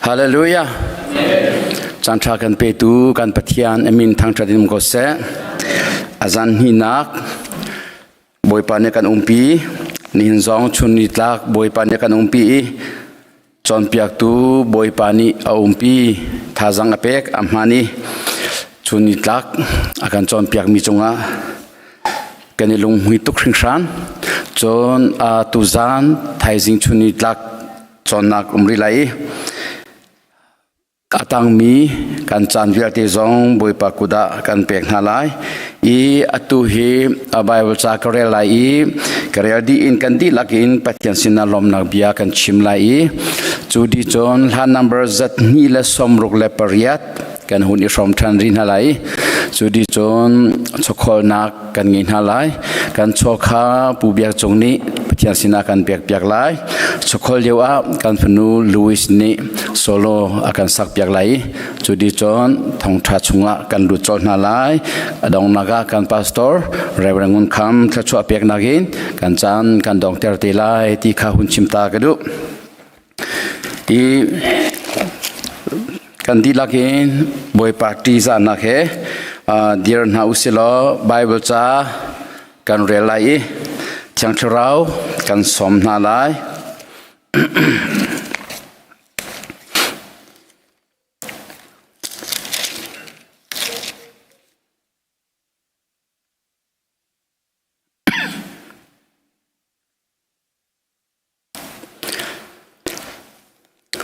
Hallelujah. Caan ṭha kan petu kan Pathian amin thangṭhat in um ko seh. A zan hnihnak Bawipa nih kan umpi. Nihin zong chun ni tlak Bawipa nih kan umpi i cawnpiaktu Bawipa nih a umpi. Thazang a pek a hmaan i chun ni tlak a kan cawnpiakmi cungah kan i lunghmui tuk hringhran. Cun tuzaan thaizing chun ni tlak cawnnak um rih lai i a tangmi kan caan vialte zong Bawipa kut ah kan pek hna lai i atu hi a Bible ca ka rel lai i ka rel dih in kan dihlak in Pathian sinah lawmnak bia kan chim lai i cu dih cun hla number zat hnih le 68 kan hun i hrawm ṭhan rih hna lai i cu dih cun chawkholnak kan ngei hna lai. Kan chaw kha Pu Biak Cung nih Pathian sinah kan pekpiak lai. Chawkhol lio ah kan fanu Louis nih solo a kan sakpiak lai i cu di cun thongṭha chungah kan lut colh hna lai. A donghnak ah kan pastor Reverend Ngun Kham thluachuah peknak in kan caan kan dongter te lai ti kha hun chim ta ka duh. I kan dihlak in Bawipa ṭihzahnak he dir hna usilaw Bible ca kan rel lai i Thiang Thlarau kan sawm hna lai.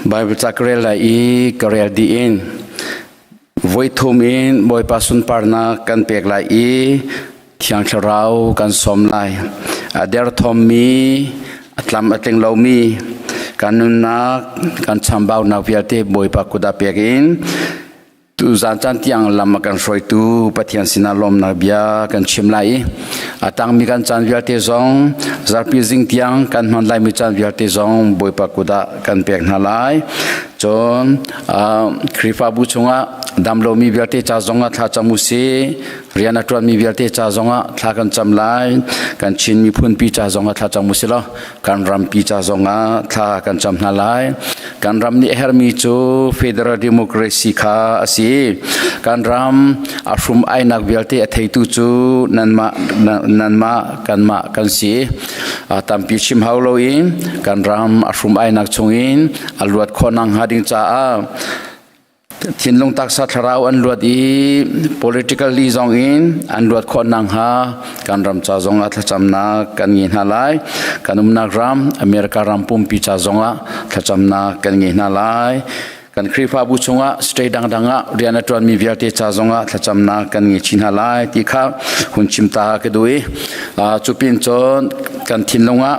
Bible ca ka rel lai i ka rel dih in voithum in Bawipa sunparnak kan pek lai i Thiang Thlarau kan sawm lai. A derthawmmi, a tlam a tling lomi kan nunnak, kan chambaunak vialte Bawipa kut ah pek in Tuzaan caan tiang lam a kan hruaitu Pathian sinah lawmnak bia kan chim lai i a tangmi kan caan vialte zong zarhpi zing tiang kan hman laimi caan vialte zong Bawipa kut ah kan pek hna lai. Cun Khrihfabu chungah damlomi vialte ca zongah thla cam u sih. Rian a ṭuanmi vialte ca zongah thla kan cam lai. Kan Chin miphunpi ca zongah thla cam u sih law kan rampi ca zongah thla kan cam hna lai. Kan ram nih a herhmi cu federal democracy kha a si. Kan ram a hrum ainak vialte a theitu cu nanmah nanmah kanmah kan si. Tampi chim hau loin kan ram a hrum ainak chungin a luat khawh nakhnga ding caah Thinlung taksa thlarau an luat i politically zong in an luat khawh nakhnga kan ram ca zong ah thlacamnak kan ngei hna lai. Kan umnak ram America ram pumpi ca zong ah thlacamnak kan ngei hna lai. Kan Khrihfabu chungah state dangdang ah rian a ṭuanmi vialte ca zong ah thlacamnak kan ngei chin hna lai ti kha hun chim ta ka duh i cu pin cun kan thinlung ah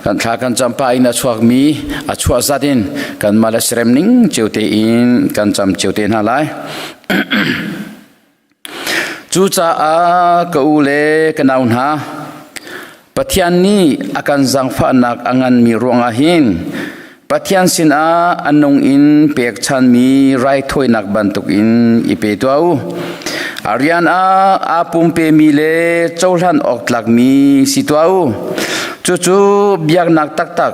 kan thla kan cam pah in a chuakmi a chuah zat in kanmah le serem ning cio tein kan cam cio te hna lai. Cucaah ka u le ka nau hna, Pathian nih a kan zaangfahnak a nganmi ruangah hin Pathian sinah a nung in pekchanmi raithawinak bantukin i pe tuah u. A rian ah aa pumpemi le cohlan awk tlakmi si tuah u. Cucu biaknak taktak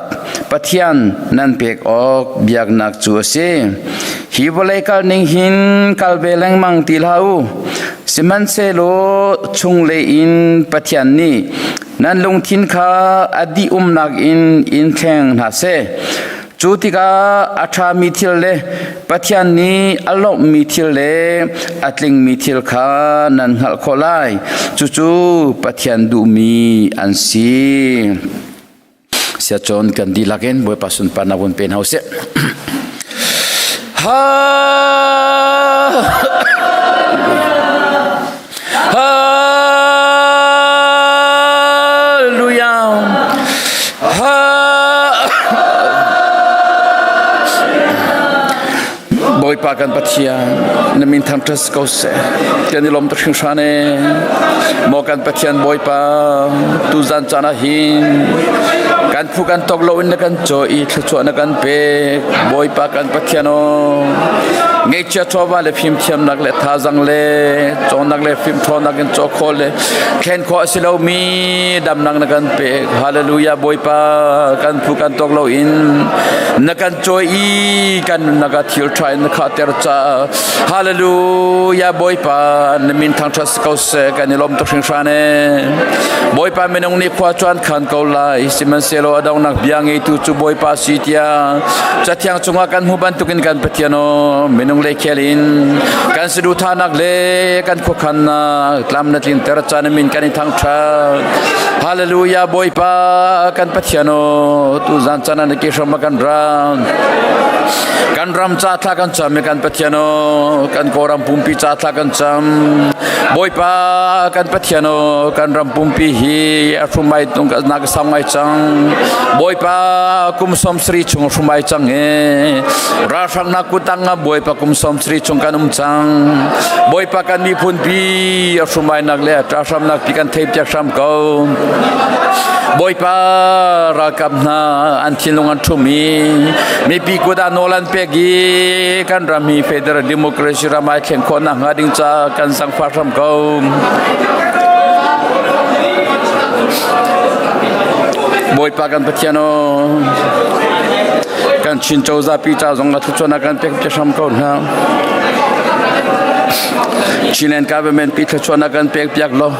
Pathian nan pek awk biaknak cu a si. Hi vawlei kal ning hin kal ve lengmang ti hlah u. Sihmanhsehlaw chunglei in Pathian nih nan lungthin kha a dih umnak in in thleng hna seh. Cu tikah a ṭhami thil le Pathian nih a lawmhmi thil le a tlingmi thil kha nan hngalh khawh lai. Cucu Pathian duhmi an si. Siacun kan dihlak in Bawipa sunparnak vun pe hna usih. Ha! Hallelujah. Ha! Bawipa kan Pathian na min thangṭhat ko seh kan i lawm tuk hringhran e maw kan Pathian Bawipa tuzan caan ah hin kan phu kan tok lo in na kan caw i thluachuah na kan pek Bawipa kan Pathian aw. Ngeihchia chawva le fimthiamnak le thazang le cawnnak le fimṭhawnnak in caw khawh le thlen khawh a si lomi damnak na kan pek. Hallelujah Bawipa kan phu kan tawk loin na kan cawi i kan nunnak ah thil ṭha in na khahter caah Hallelujah Bawipa na min thangṭhat si ko seh kan i lawm tuk hringhran ee. Bawipa minung nih khua cuan khan ko lai sihmanhsehlaw a donghnak bia ngeitu cu Bawipa si tiah Cathiang chungah kan hmuh bantukin kan Pathian aw minung lei khel in kan saduhthahnak le kan khuakhannak tlam na tlinter caan min kan i thangṭhat. Hallelujah Bawipa kan Pathian aw tu zan caan ah na ke hram ah kan ra. Kan ram ca thla kan cam i kan Pathian aw kan Kawlram pumpi ca thla kan cam. Bawipa kan Pathian aw kan ram pumpi hi a hrumai tung nak sau ngai cang. Bawipa kum 70 chung hrumai cang e. Ralhrang nak kutang ah Bawipa kum 70 chung kan um cang. Bawipa kan miphun pi a hrumai nak le a hram nak pi kan thei piak hram ko. Bawipa ralkap hna an thinlung an ṭhum i mipi kut ah nawl an pek i kan ram hi federal democracy ram ai thlen khawh nakhnga ding ca kan zangfah hram ko. Bawipa kan Pathian aw kan Chin cozah pi ca zong a thluachuahnak kan pek te hram ko hna. Chinland government pi thluachuahnak kan pek piak law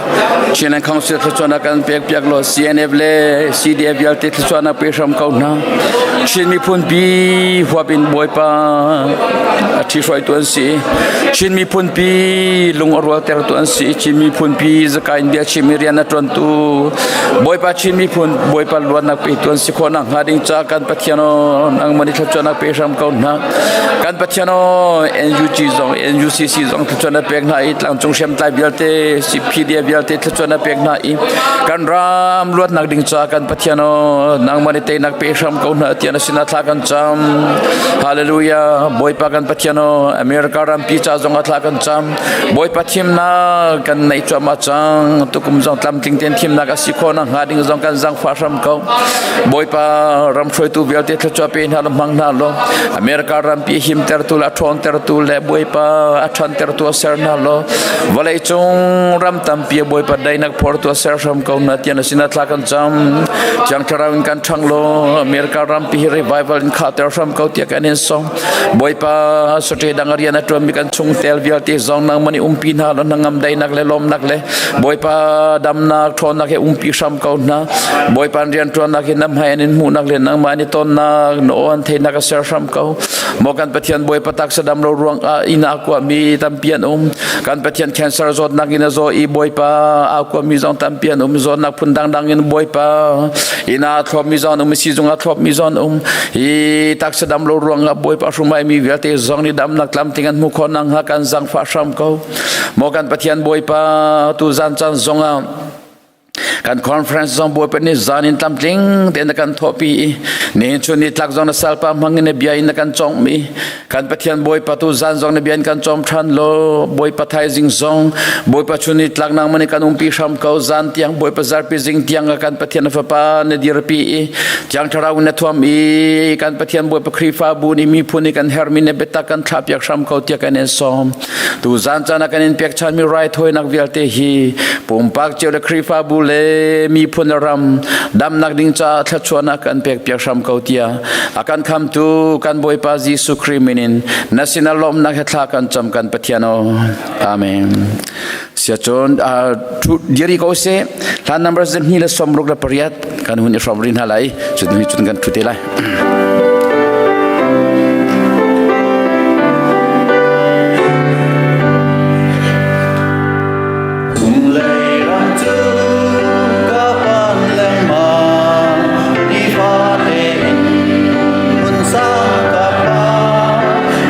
Chinland Council thluachuahnak kan pek piak law CNF le CDF vialte thluachuahnak pe hram ko hna. Chin miphun pi huap in Bawipa a ṭhihruaitu an si. Chin miphun pi lung a rualtertu an si. Chin miphun pi zaka in bia chim i rian a ṭuantu Bawipa Chin miphun Bawipa luatnak petu an si khawh nakhnga ding ca kan Pathian aw nangmah nih thluachuahnak pe hram ko hna. Kan Pathian aw NUG zong NUCC zong thluachuahnak pek hna i tlangcung hriamtlai vialte CPDF vialte thluachuahnak pek hna i kan ram luatnak ding ca kan Pathian aw nangmah nih teinak pe hram ko hna tiah na sinah thla kan cam. Hallelujah Bawipa kan Pathian aw America rampi ca zong ah thla kan cam. Bawipa thimnak kan neih cuahmah cang. Tukum zong tlamtling tein thimnak a si khawh nakhnga ding zong kan zangfah hram ko. Bawipa ram hruaitu vialte thluachuah pe hna law hmang hna law America rampi himtertu le a ṭhawntertu le Bawipa a ṭhantertu a ser hna law vawleicung ram tampi Bawipa daihnak phortu a ser hram ko hna tiah na sinah thla kan cam. Thiang Thlarau in kan ṭhang law America rampi hi revival in khahter hram ko tiah kan in sawm. Bawipa sate dang rian a ṭuanmi kan chungtel vialte zong nangmah nih umpi hna law hnangam daihnak le lawmnak le Bawipa damnak ṭhawnnak he umpi hram ko hna. Bawipa rian ṭuannak hi na hmai an in hmuhnak le nangmah an i tonnak na aw an theihnak a ser hram ko. Maw kan Pathian Bawipa taksa dam lo ruang ah inn ah kuahmi tampi an um. Kan Pathian cancer zawtnak in a zaw i Bawipa aa kuahmi zong tampi an um. Zawtnak phun dangdang in Bawipa inn ah thlopmi zong an um, siizung ah thlopmi zong an um. Hi taksa dam lo ruang ah Bawipa hrumai mi vialte zong nih damnak tlamtling an hmuh khawh nakhnga kan zangfah hram ko. Maw kan Pathian Bawipa tu zan caan zong ah kan conference zong Bawipa nih zan in tlamtling tein na kan thawhpi i nihin chun ni tlak zong na salpa hmang in na bia in na kan cawngh mi kan Pathian Bawipa tu zan zong na bia in kan cawm ṭhan law Bawipa thaizing zong Bawipa chun ni tlak nangmah nih kan umpi hram ko zan tiang Bawipa zarpi zing tiang kan Pathian na fapa na dirpi i Thiang Thlarau in na thuam i kan Pathian Bawipa Khrihfabu nih miphun nih kan hermi na biatak kan thlahpiak hram ko tiah kan in sawm. Tu zan caan ah kan in pekchanmi raithawinak vialte hi pumpak cio le Khrihfabu le miphun le ram damnak ding caah thluachuahnak kan pekpiak hram ko tiah a kan khamtu kan Bawipa Jesuh Khrih min in na sinah lawmhnak he thla kan cam kan Pathian aw. Amen. Siacun diri ko seh hlan number 268 kan hun i hrawm rih hna lai cutin cun kan ṭhu te lai. Cunglei ram cu ka phan lengmang, nifate in hmun sang ka phan,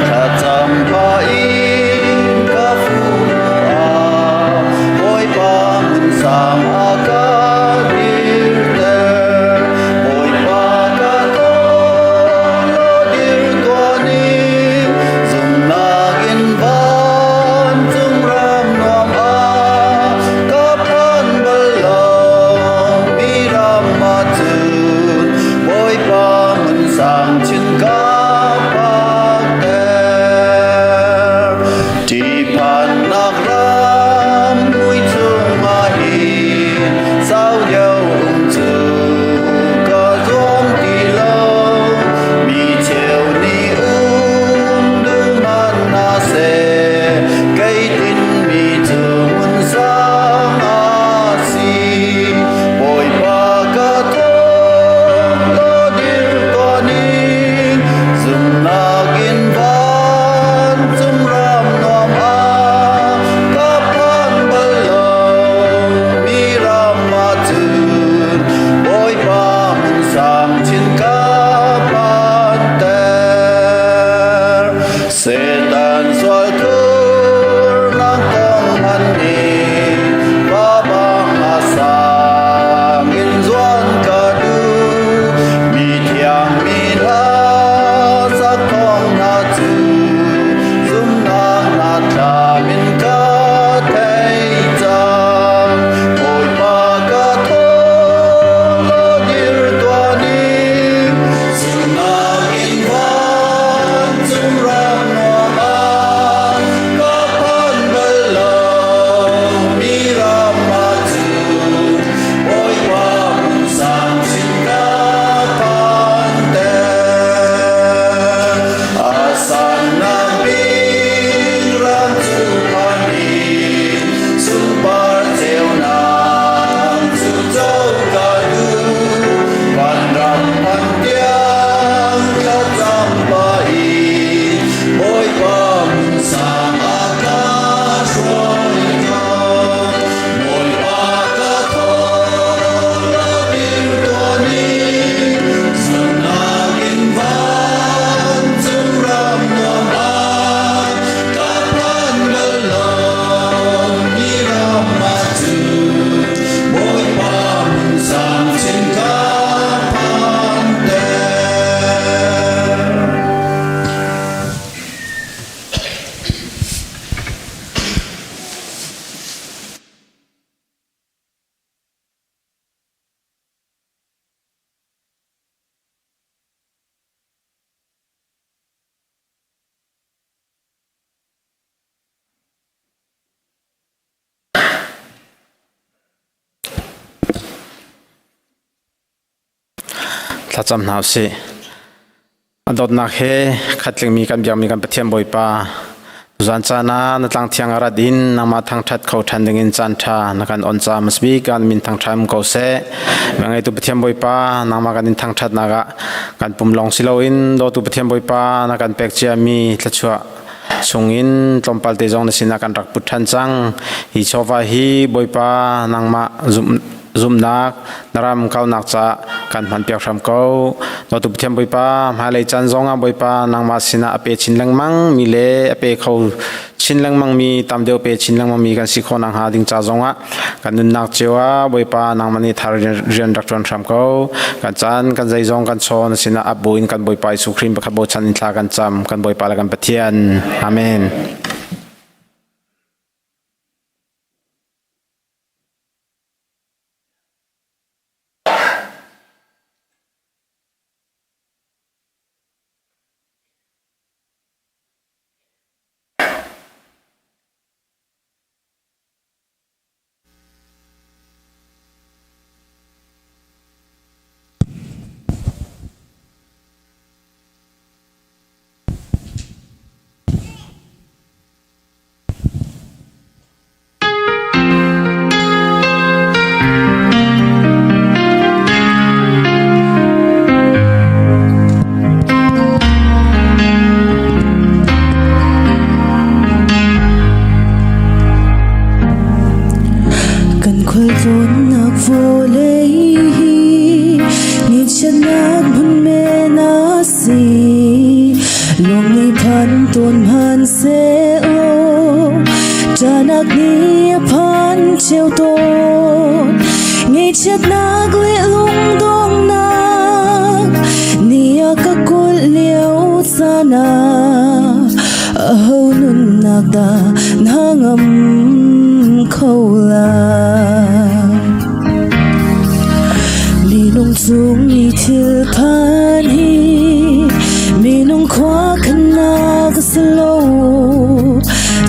thlacam pah in ka fuh ah, Bawipa hmun sang a ka dirter. Bawipa ka tawh. Thlacam hna usih. A dawtnak he khatlingmi kan biakmi kan Pathian Bawipa, tuzan caan ah na tlang thiang a rat in nangmah thangṭhat kho ṭhan dingin caan ṭha na kan on caah hmasabik kan min thangṭhat um ko seh. Ngeitu Pathian Bawipa, nangmah kan in thangṭhatnak ah kan pum lawng si loin dawtu Pathian Bawipa na kan pek ciami thluachuah chungin tlawmpal te zong na sinah kan rak put ṭhan cang. Hi chawva hi Bawipa nangmah zumhnak na ram kaunak caah kan hmanpiak hram ko. Dawtu Pathian Bawipa, hmailei caan zongah Bawipa nangmah sinah a pe chin lengmang mi le a pe kho chin lengmang mi tam deuh pe chin lengmang mi kan si khawh nakhnga ding ca zongah kan nunnak cio ah Bawipa nangmah nih thar rian rak ṭuan hram ko. Kan caan kan zeizong kan chaw na sinah ap buin kan Bawipa Jesuh Khrih pakhat bochan in thla kan cam kan Bawipa le kan Pathian. Amen. Kan khualtlawnnak vawlei hi ngaihchiatnak hmun men a si. Lawm nih phan tawn hmanhsehlaw ṭahnak nih a phan ṭheo tawn. Ngaihchiatnak le lungdonghnak nih a ka kulh lio caan ah aho nunnak dah na ngam kho lai? Minung cung i thil phan hi minung khua khannak a si lo.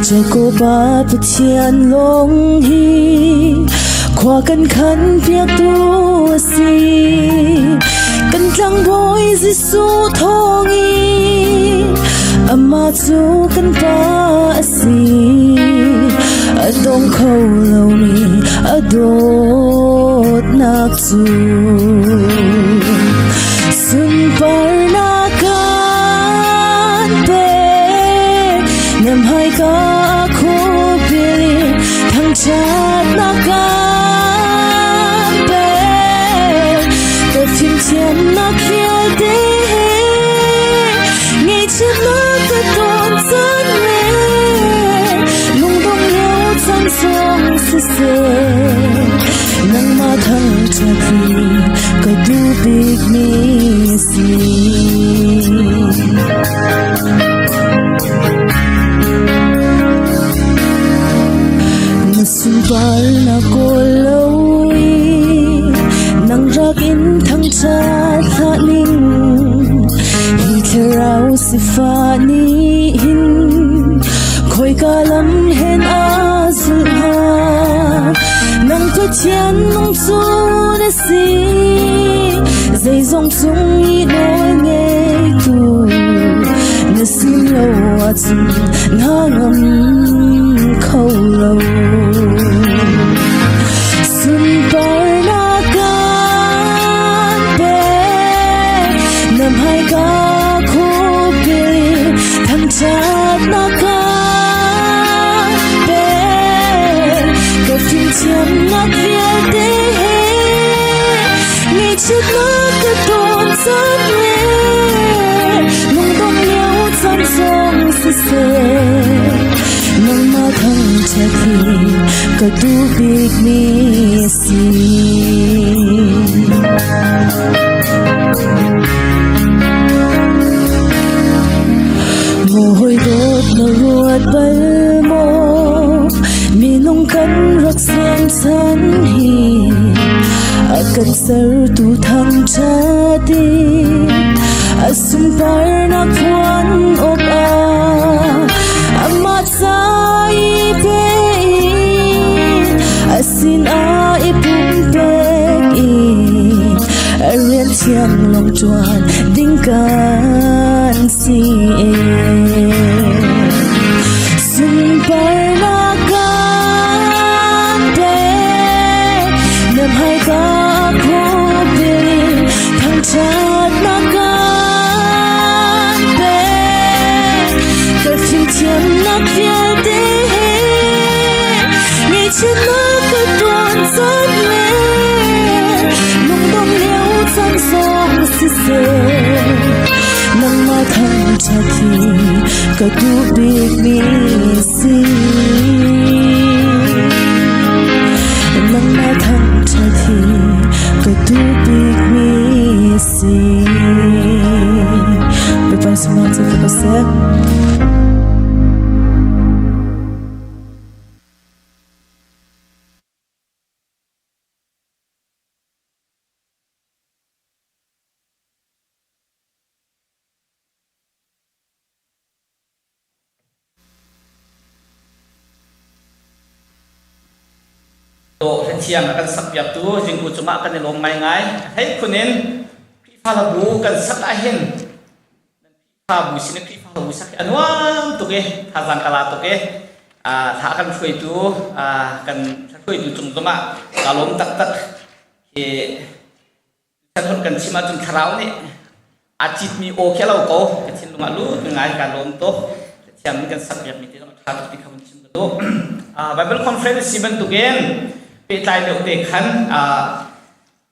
Jacob Pathian lawng hi khua kan khan piaktu a si. Kan tlangbawi Jesuh thawng i amah cu kan pa a si. A dong kho lomi a dawtnak cu sunparnak kan pek. Na hmaika khuapil thangṭhatnak kan pek. Ka fimthiamnak vialte he ngaihchiatnak ka ton caan le lungdong lio caan zong siseh nangmah thangṭhat hi ka duh bikmi si. Na sunparnak kawl lo i nang rak in thangṭhat hlah ning hi thlarau sifah nih hin khoika lam hen aa zulh hnga nang Pathian nung cu na si zeizong cung i nawl ngeitu na si lo ahcun na ngam kho lo. Sunparnak kan pek na hmaika khuapil thangṭhatnak kan pek ka fimthiamnak vialte he ngaihchiatnak ka ton caan le lungdong lio caan zong siseh nangmah thangṭhat hi ka duh bikmi a si. Maw hawi dawt na ruat bal maw minung kan rak siam chan hi a kan sertu thangṭhat i a sunparnak phuan awk ah amah ca i pe in a sinah i pumpek in a rian. thiang lawng ṭuan ding kan si. Sunparnak kan pek, na hmaika khuapil in thangṭhatnak kan pek. Ka fimthiamnak vialte he ngaihchiatnak ka tuan caan le lungdong lio caan zong siseh, nangmah thangṭhat hi ka duh bikmi si. Nangmah thangṭhat hi ka duh bikmi si. Bawipa sungah cu ka seh. Dawh hlathiang a kan sakpiaktu Jingku cungah kan i lawm ngaingai. Hei phun in Khrihfa hlabu kan sak ahhin nan Khrihfabu sin i Khrihfa hlabu sak hi a nuam tuk i thazaang ka la tuk i thla kan hruaitu kan hruaitu cung zongah ka lawm taktak. Hi Kan hun kan chim ahcun thlarau nih aa citmi aw khi a lo ko. Ka thinlung ah lut ngai ka lawm tuk. Thiam in kan sak piakmi te zong a ṭha tuk ti kha vun chim ka duh. Bible conference si bantukin pehtlai deuh te khan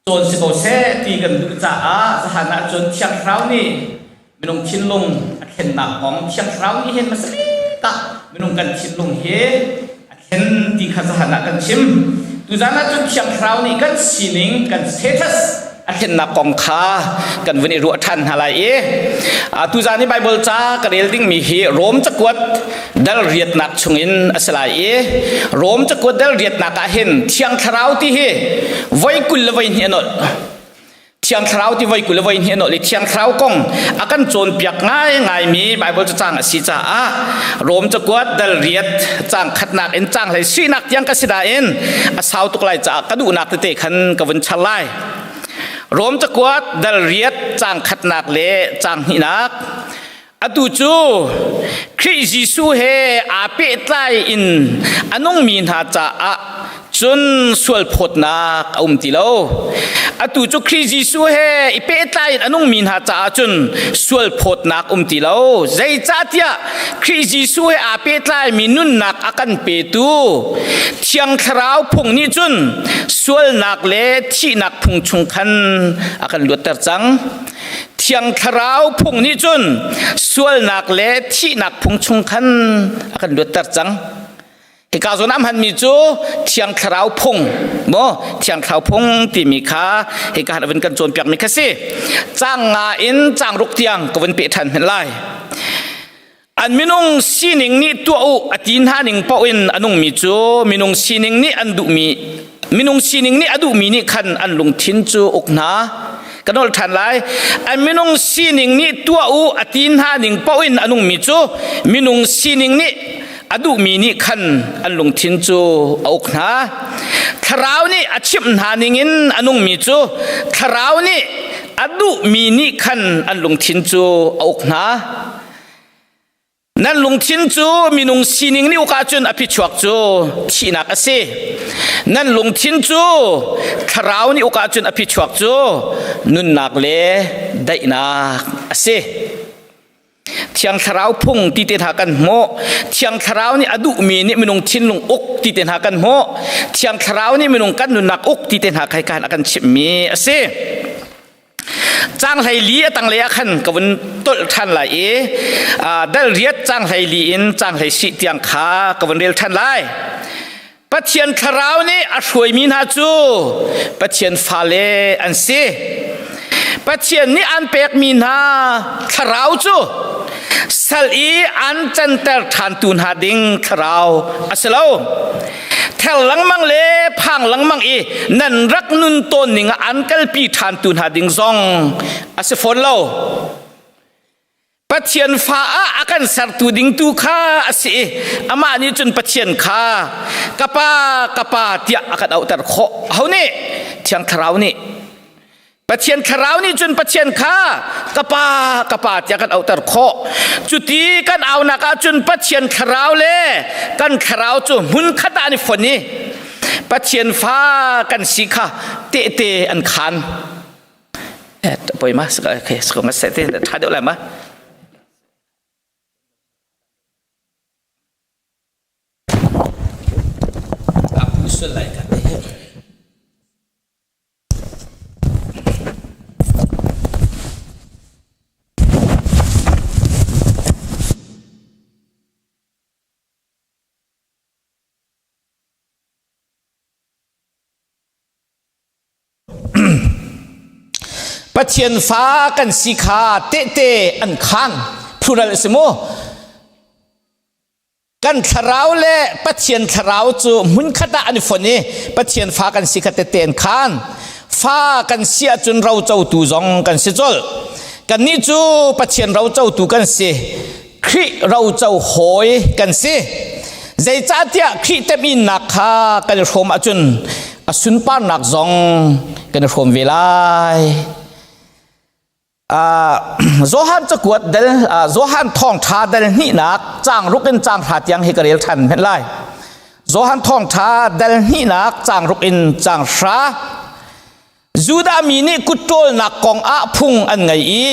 cawn si ko seh ti kan duh caah zahan ahcun Thiang Thlarau nih minung thinlung a thlennak kong Thiang Thlarau nih hin hmasa bik ah minung kan thinlung hi a thlen ti kha zahan ah kan chim. Tuzan ah cun Thiang Thlarau nih kan sining, kan status a thlennak kong kha kan vun i ruah ṭhan hna lai i tuzan i Bible ca ka rel dingmi hi Rom cakuat dal riatnak chungin a si lai i Rom cakuat dal riatnak ah hin Thiang Thlarau ti hi voi 20 le voi hnih a nolh. Thiang Thlarau ti voi 20 le voi hnih a nolh i Thiang Thlarau kong a kan cawnpiak ngaingaimi Baibal cacang a si caah Rom cakuat dal riat cang khatnak in cang hlei suinak tiang ka si nain a sau tuk lai caah ka duhnak tete khan ka vun char lai. Rom cakuat dal riat cang khatnak le cang hnihnak. Atu cu Khrih Jesuh he aa pehtlai in a nungmi hna caah cun sualphawtnak a um ti lo. Atu cu Khrih Jesuh he i pehtlai in a nungmi hna caah cun sualphawtnak um ti lo. Zeicahtiah Khrih Jesuh he aa pehtlaimi nunnak a kan petu Thiang Thlarau phung nih cun sualnak le thihnak phung chung khan a kan luatter cang. Thiang Thlarau phung nih cun sualnak le thihnak phung chung khan a kan luatter cang. Hika zawn ah hmanmi cu Thiang Thlarau phung maw Thiang Thlarau phung timi kha hika han vun kan cawnpiakmi kha si. Caang nga in caang ruk tiang ka vun peh ṭhan hmenh lai. An minung sining nih tuah u a ti hna ning paoh in a nungmi cu minung sining nih an duhmi minung sining nih a duhmi nih khan an lungthin cu uk hna. Ka nolh ṭhan lai. An minung sining nih tuah u a ti hna ning paoh in a nungmi cu minung sining nih a duhmi nih khan an lungthin cu a uk hna. Thlarau nih a chimh hna ningin a nungmi cu thlarau nih a duhmi nih khan an lungthin cu a uk hna. Nan lungthin cu minung sining nih uk ahcun a phichuak cu thihnak a si. Nan lungthin cu thlarau nih uk ahcun a phichuak cu nunnak le daihnak a si. Thiang Thlarau phung ti te hna kan hmuh. Thiang Thlarau nih a duhmi nih minung thinlung uk ti te hna kan hmuh. Thiang Thlarau nih minung kan nunnak uk ti te hna kai kan a kan chimhmi a si. Caang 14 a tanglei ah khan ka vun tolh ṭhan lai i dal riat caang 14 in caang 16 tiang kha ka vun rel ṭhan lai. Pathian thlarau nih a hruaimi hna cu Pathian fale an si. Pathian nih an pekmi hna thlarau cu sal i an canter ṭhantu hna ding thlarau a si lo. Ther lengmang le phang lengmang i nan rak nun tawn ning ah an kalpi ṭhantu hna ding zong a si fawn lo. Pathian fa ah a kan sertu ding tu kha a si i amah nih cun Pathian kha ka pa ka pa tiah a kan auhter khawh. Aho nih? Thiang Thlarau nih. Pathian thlarau nih cun Pathian kha ka pa ka pa tiah kan auhter khawh. Cuti kan aunak ahcun Pathian thlarau le kan thlarau cu hmunkhat ah an i fon i Pathian fa kan si kha tehte an khan. Eh, poi ma, okay, tha deuh lai ma. Sual lai ka Pathian fa kan si kha tehte an khaan plural a si mu. Kan thlarau le Pathian thlarau cu hmunkhat ah an i fon i Pathian fa kan si kha tehte an khaan. Fa kan si ahcun rocotu zong kan si colh. Kannih cu Pathian rocotu kan si. Khrih roco hawi kan si. Zeicahtiah Khrih temhinnak kha kan i hrawm ahcun a sunparnak zong kan i hrawm ve lai. Johan cakuat del Johan thawngṭha del hnihnak caang ruk in caang hra tiang hi ka rel ṭhan hmenh lai. Johan thawngṭha del hnihnak caang ruk in caang hra. Judah mi nih kut ṭawlnak kong ah phung an ngei i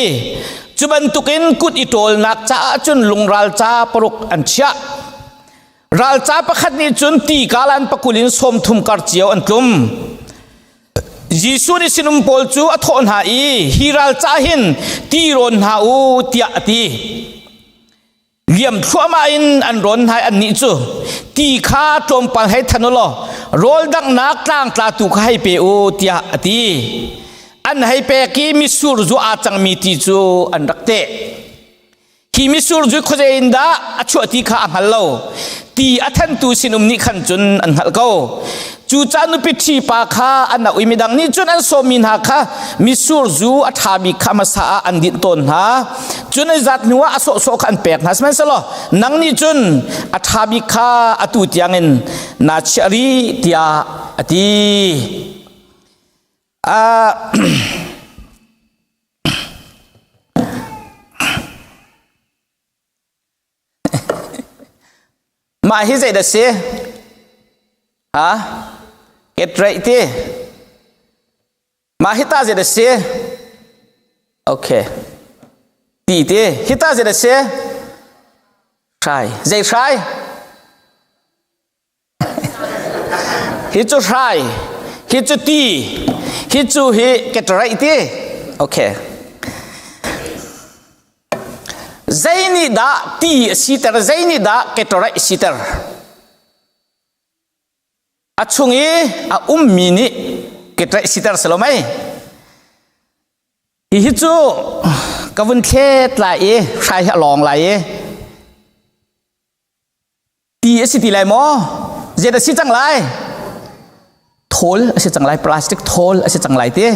cu bantukin kut i ṭawlnak caah cun lungral ca paruk an chiah. Ralca pakhat nih cun ti kalan pakul in 30 kar cio an tlum. Jesuh nih sinum pawl cu a thawh hna i hi ralca hin ti rawn hna u tiah a ti. Liam thluahmah in an rawn hna i annih cu ti kha tlawmpal hei than u law rawl danghnak tlangtla tu kha hei pe u tiah a ti. An hei pek i mitsur zu aa cangmi ti cu an rak teh. Hi mitsur zu khuazei in dah a chuah ti kha a hngal lo. Ti a thantu sinum nih khan cun an hngalh ko. Cucaah nupi ṭhi pa kha an auh i midang nih cun an sawmmi hna kha mitsur zu a ṭhami kha hmasa ah an dinh tawn hna. Cun an zat hnuah a sawhsawh kha an pek hna. Sihmanhsehlaw nang nih cun a ṭha bik kha atu tiangin naa chiah rih tiah a ti. Mah hi zeidah si? Ha? Get right ti. Mah hi ta zeidah si? Okay. Ti ti. Hi ta zeidah si? Hrai. Zei hrai? Hi cu hrai, hi cu ti, hi cu hi ketraih ti. Okay. Zei nih dah ti a siter, zei nih dah ketraih a siter? A chung i a ummi nih ketraih siter si lo mei? Hihi cu ka vun thlet lai i hrai hi a lawng lai i Ti a si ti lai maw? Zei a si cang lai? Thawl a si cang lai, plastic thawl a si cang lai ti.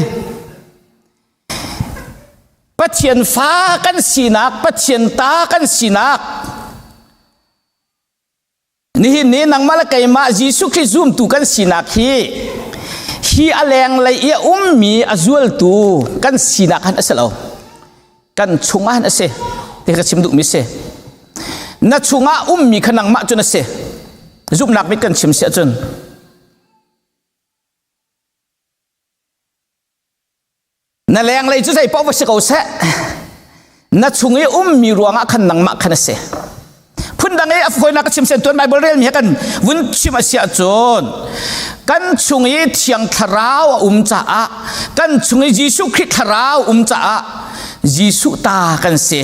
Pathian fa kan sinak, Pathian ta kan sinak. Nihin ni nangmah le keimah Jesuh Khrih zumtu kan sinak hi hi a lenglei i a ummi a zualtu kan sinak han a si lo. Kan chungah han a si. Ti ka chim duhmi si. Na chungah ummi kha nangmah cun a si. Zumhnak mit kan chim si ahcun na lenglei cu zei paoh va si ko seh na chung i ummi ruangah khan nangmah khan a si phundang i a fawinak ka chim sen tuan Bible relmi he kan vun chim a si ahcun kan chung i thiang thlarau a um caah kan chung i Jesuh Khrih thlarau um caah Jesuh ta kan si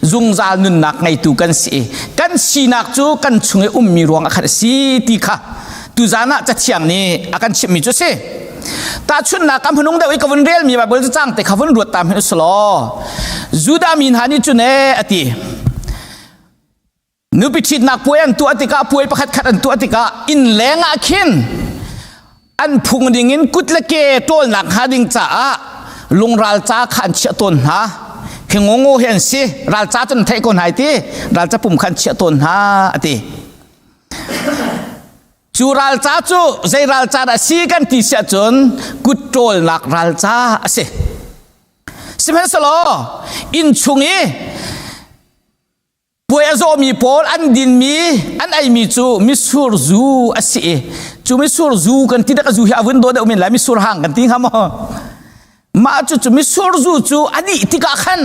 zungzal nunnak ngeitu kan si kan sinak cu kan chung i ummi ruangah khan a si ti kha tuzan ah cathiang nih a kan chimhmi cu si tahchunhnak kam hnung deuh i ka vun relmi Bible cang te kha vun ruat ta hmanh usulaw Judah mi hna nih cun ee a ti nupi ṭhitnak puai an tuah tikah puai pakhat khat an tuah tikah inn leng ah khin an phung ding in kut le ke ṭawlnak hnga ding caah lungral ca kha an chiah tawn hna hi ngongo hi an si ralca cun theih ko hna ti ralca pum kha an chiah tawn hna a ti Cu ralca cu zei ralca dah si kan ti si ahcun kut ṭawlnak ralca a si. Sihmanhsehlaw inn chung i puai a zawmi pawl an dinmi an eimi cu mitsur zu a si i cu mitsur zu kan ti dak a zu hi a vun dawh deuh men lai mitsur hang kan ti hnga maw mah cu cu mitsur zu cu a dih tikah khan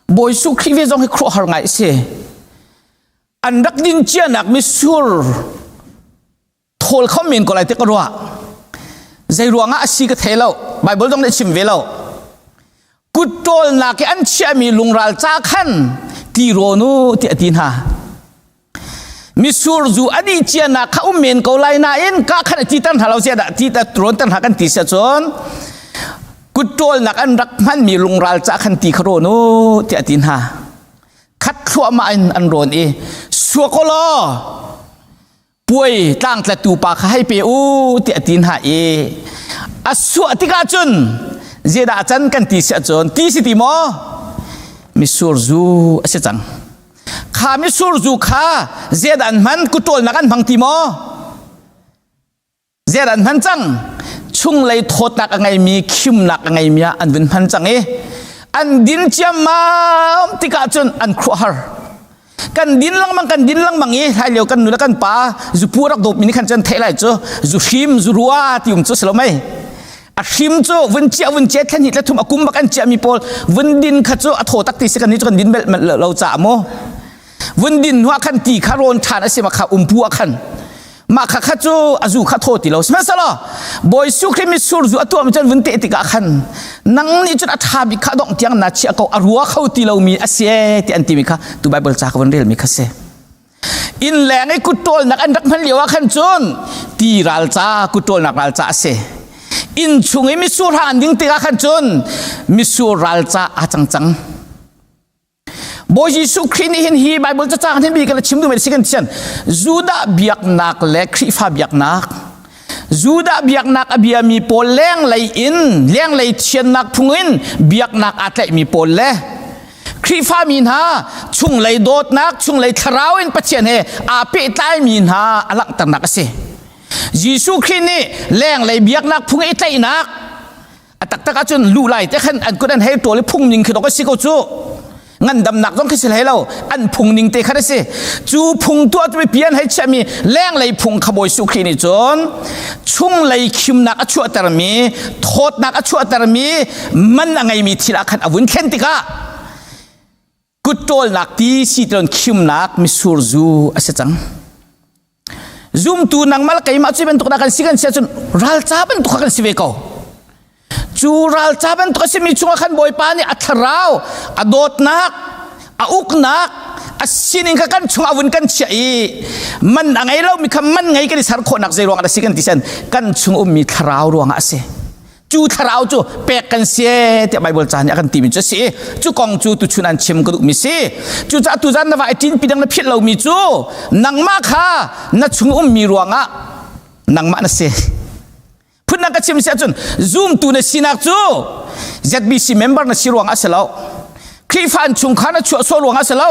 Bawi Jesuh Khrih ve zong hi khuaruahhar ngai a si an rak din cianak mitsur thawl kho men ko lai ti ka ruah zei ruangah a si ka thei lo Bible zong nih chim ve lo kut ṭawlnak i an chiahmi lungral ca khan ti rawn u tiah a ti hna misur zu a dih cianak kha um men ko lai nain ka khan a ti ter hna lo sia dah ti rawn ter hna kan ti sia cun kut ṭawlnak an rak hmanmi lungral ca khan ti kha rawn u tiah a ti hna khat thluahmah in an rawn i suak law puai tlangtlatu pa kha hei pe u tiah a ti hna i a suah tikah cun zeidah can kan ti si ahcun ti si ti maw misur zu a si cang kha misur zu kha zeidah an hman kutawlnak an hmang ti maw Zeidah an hman cang? Chunglei thawtnak a ngeimi, khimnak a ngeimi ah an vun hman cang i an din ciammam tikah cun an khuahar. Kan din lengmang kan din lengmang i lai lio kan nu le kan pa zupu rak dawp mi nih khan cun theih lai cu zu hrim zu rua ti um cu si lo mei. A hrim cu vun chia vun chia thlen hi tle thum a kum bak an chia mi pawl vun din kha cu a thaw tak ti si kan ni cu kan din bel lo ca mu. Vun din hnuah khan ti kha rawn ṭhan a si ma kha umpu ah khan mah kha kha cu a zu kha thaw ti lo sihmanhsehlaw Bawi Jesuh Khrih mitsur zu a tuah mi cun vun teh tikah khan nang nih cun a ṭha bik kha dongh tiang na chiah ko a rua kho ti lomi a si ee ti an timi kha tu Bible ca ka vun relmi kha si inn leng i kut ṭawlnak an rak hman lio ah khan cun ti ralca kut ṭawlnak ralca a si inn chung i mitsur hang an ding tikah khan cun mitsur ralca aa cang cang Bawi Jesuh Khrih nih hin hi Bible cacang hin bi kan chim duh mi si kan thian Judah biaknak le Khrihfa biaknak Judah biaknak a biami pawl lenglei in lenglei thiannak phung in biaknak aa tlaihmi pawl le Khrihfa mi hna chunglei dawtnak chunglei thlarau in Pathian he aa pehtlaimi hna a langhternak a si. Jesuh Khrih nih lenglei biaknak phung i tlaihnak a taktak ahcun luh lai te khan an kut an hei ṭawl i phung ning khi dok a si ko cu ngandamnak zong khi si hlei lo an phung ning te khan a si cu phung tuah tu pi an hei chiahmi lenglei phung kha Bawi Jesuh Khrih nih cun chunglei khimnak a chuahtermi thawtnak a chuahtermi man a ngeimi thil ah khan a vun thlen tikah kut ṭawlnak ti si tilon khimnak misur zu a si cang Zumtu nangmah le keimah cu bantuk dah kan si kan si ahcun ralca bantuk kha kan si ve ko. Cu ralca bantuk a simi chungah khan Bawipa nih a thlarau, a dawtnak, a uknak, a sining kha kan chungah vun kan chiah i man a ngei lomi kha man ngei kan i ser khawhnak zei ruangah a si kan ti sen kan chung ummi thlarau ruangah a si. Cu thlarau cu pek kan si tiah Bible ca nih a kan timi cu a si. Cu kong cu tuchun an chim ka duhmi si. Cucaah tuzan na va i ṭinpi dang na philh lomi cu nangmah kha na chung ummi ruangah nangmah na si. Phundang ka chim si ahcun zumtu na sinak cu ZBC member na si ruangah a si lo. Khrihfa an chungkhar na chuah sual ruangah a si lo.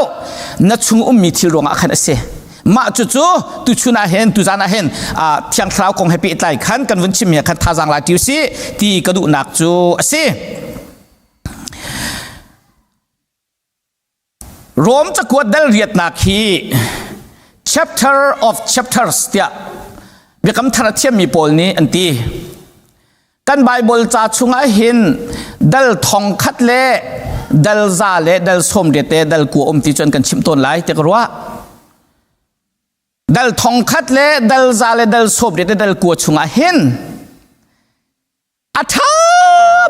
Na chung ummi thil ruangah khan a si. Mah cucu tuchun ah hin tuzan ah hin Thiang Thlarau kong he pehtlai khan kan vun chimmi khan thazaang la ṭi usih ti ka duhnak cu a si. Rom cakuat dal riatnak hi chapter of chapters tiah biakam thar a thiammi pawl nih an ti. Kan Bible ca chungah hin dal thong khat le dal za le dal sawm riat te dal kua um ti cun kan chimh tawn lai ti ka ruah. Dal thong khat le dal za le dal sawm riat le dal kua chungah hin a ṭha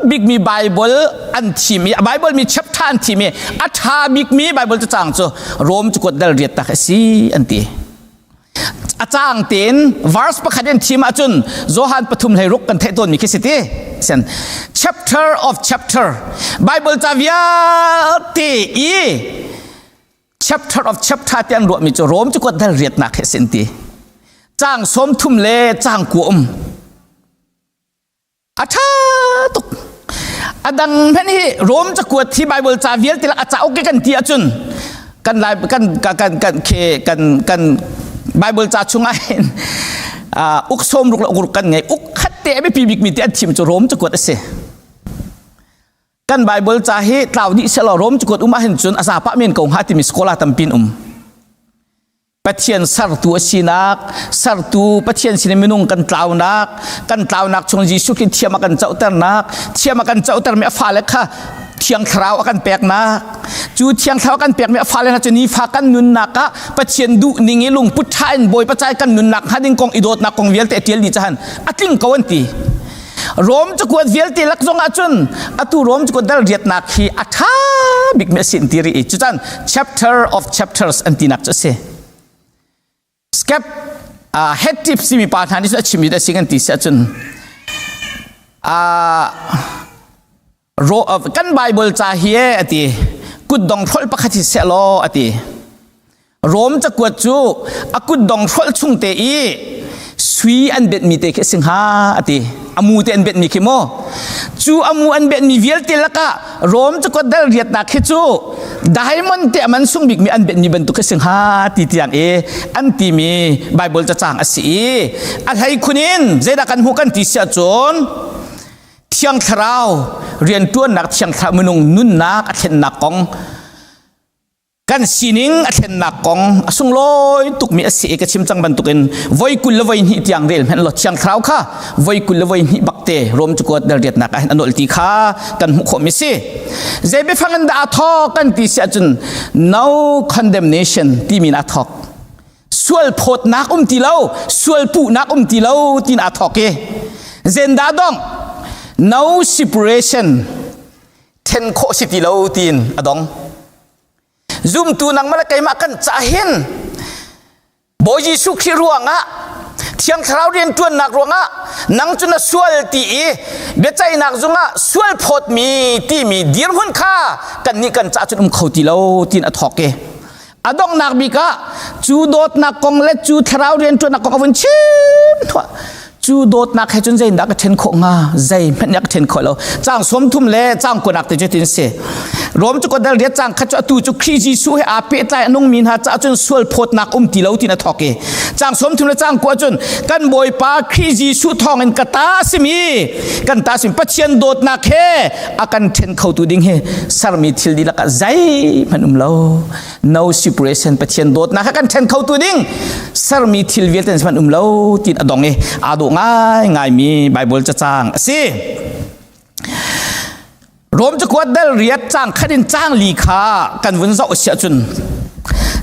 bikmi Bible an thim i Bible mi chapter an thim i a ṭha bikmi Bible cacang cu Rom cakuat dal riat tak a si an ti. A caang tein verse pakhat in thim ahcun Johan pathum hlei ruk kan theih tawnmi khi si ti sen chapter of chapter Bible ca vialte i chapter of chapter ti an ruahmi cu Rom cu kuat dal riatnak he sin ti caang 30 le caang kua um A ṭha tuk. A dang hmanh hi Rom cakuat hi Bible ca vialte lak a cauk ke kan ti ahcun kan lai kan kan kan kan khe kan kan Bible ca chungah hin uk sawm ruk le uk ruk kan ngei uk khat te a biapi bikmi ti an thim cu Rom cakuat a si. Kan Bible ca hi tlau dih selaw Rom cakuat um ahhin cun a zapa men ko hnga timi scholar tampin um. Pathian sertu a sinak, sertu Pathian sin minung kan tlaunak, kan tlaunak chung Jesuh Khrih thiam a kan cohternak, thiam a kan cohtermi a fale kha Thiang Thlarau a kan peknak. Cu Thiang Thlarau a kan pekmi a fale hna cu nifa kan nunnak ah Pathian duh ning i lungput ṭha in Bawipa ca i kan nunnak hnga ding kong i dawtnak kong vialte a ṭial dih cahan a tling ko an ti. Rom cakuat vialte lak zong ah cun atu Rom cakuat dal riatnak hi a ṭha bikmi a si an ti rih i cucan chapter of chapters an tinak cu a si. Skep head tip simi pa hna nih cun a chimmi a si kan ti si ahcun kan Bible ca hi a ti kutdong hrolh pakhat hi seh law a ti. Rom cakuat cu a kutdong hrolh chung te i sui an benhmi te khi a si hnga a ti. A mu te an benhmi khi maw? Cu a mu an benhmi vialte lakah Rom cakuat dal riatnak khi cu diamond te a man sung bikmi an benhmi bantuk khi si hnga ti tiang i an timi Bible cacang a si i a hlei khun in zeidah kan hmuh kan ti si ahcun Thiang Thlarau rianṭuannak Thiang Thlarau minung nunnak a thlennak kong kan sining a thlennak kong a sunglawi tukmi a si i ka chim cang bantukin voi 22 tiang rel hmanh law Thiang Thlarau kha voi 22 bakte Rom cakuat dal riatnak ah hin a nolh ti kha kan hmuh khawhmi si. Zei biafang in dah a thawk kan ti si ahcun no condemnation timi in a thawk. Sual phawtnak um ti lo, sual puhnak um ti lo tiin aa thawk i zendah dong no separation then khawh si ti lo tiin a dong. Zumtu nangmah le keimah kan cah hin Bawi Jesuh Khrih ruangah Thiang Thlarau rianṭuannak ruangah nang cu na sual ti i biaceihnak zungah sual phawtmi timi dirhmun kha kannih kan cah cun um kho ti lo tiin a thawk i a donghnak bik ah cu dawtnak kong le cu thlarau rianṭuannak kong a vun chim thuah cu dawtnak he cun zeidah ka ṭhen khawh hnga zeihmanh nih a ka ṭhen khawh lo caang 30 le caang kuanak te cu tin si Rom cu kodal riat caang khat cu atu cu Khrih Jesuh he aa pehtlai a nungmi hna caah cun sual phawtnak um ti lo tin a thawk i caang 30 le caang kua cun kan Bawipa Khrih Jesuh thawngin ka ta a simi kan ta simi Pathian dawtnak he a kan ṭhen khotu ding hi sermi thil dihlak ah zeihmanh um lo no separation Pathian dawtnak kha kan ṭhen khotu ding sermi thil vialte hmanh um lo tin a dong i aa dawh ngai ngaimi Bible cacang a si. Rom cakuat dal riat cang khat in cang li kha kan vun zoh siah cun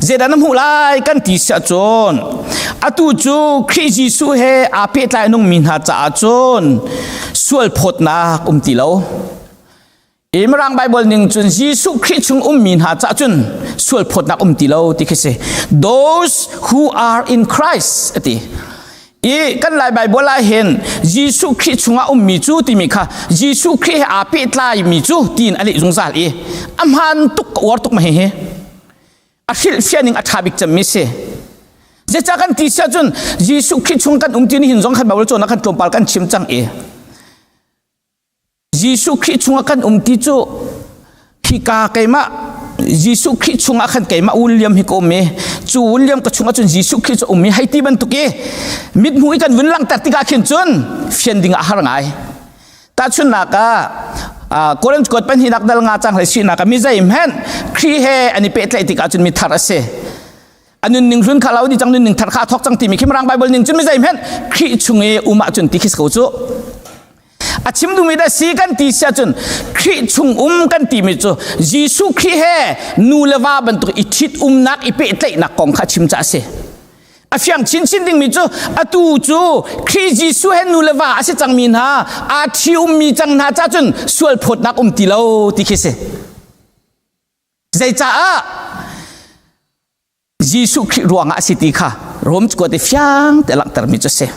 zeidah na hmuh lai kan ti siah cun atu cu Khrih Jesuh he aa pehtlai nungmi hna caah cun sual phawtnak um ti lo. Mirang Bible ning cun Jesuh Khrih chung ummi hna cah cun sual phawtnak um ti lo ti khi si. Those who are in Christ ati. I kan Lai Bible ah hin Jesuh Khrih chungah ummi cu timi kha Jesuh Khrih he aa pehtlaimi cu tiin a leh zungzal i a hmaan tuk ka uar tuk ma hihi. A hrilhfiah ning a ṭha bik cemmi si. Zeicah kan ti siah cun Jesuh Khrih chung kan um ti ni hin zong khan Bible cawnnak kan tlawmpal kan chim cang i Jesuh Khrih chungah kan um ti cu hika keimah Jesuh Khrih chungah khan keimah William hi ka um i cu William ka chungah cun Jesuh Khrih cu um i hei ti bantuk i mithmuh i kan vun langhter tikah khin cun fian ding ah har ngai. Tahchunhnak ah Korinth kuat pahnihnak dal nga cang hlei sinak ah mi zeihmanh Khrih he an i pehtlaih tikah cun mi thar a si. A nunning hlun kha lo di cang nunning thar kha thok cang timi khi Mirang Bible ning cun mi zeihmanh Khrih chung i um ahcun ti khi si ko cu. A chim duhmi dah si kan ti si ahcun Khrih chung um kan timi cu Jesuh Khrih he nu le va bantuk i ṭhit umnak i pehtlaihnak kong kha chim ca a si. A fiang chinchin dingmi cu atu cu Khrih Jesuh he nu le va a si cangmi hna aa ṭhi ummi cang hna ca cun sual phawtnak um ti lo ti khi si. Zeicaah Jesuh Khrih ruangah a si ti kha Rom cakuat i fiang te langhtermi cu a si.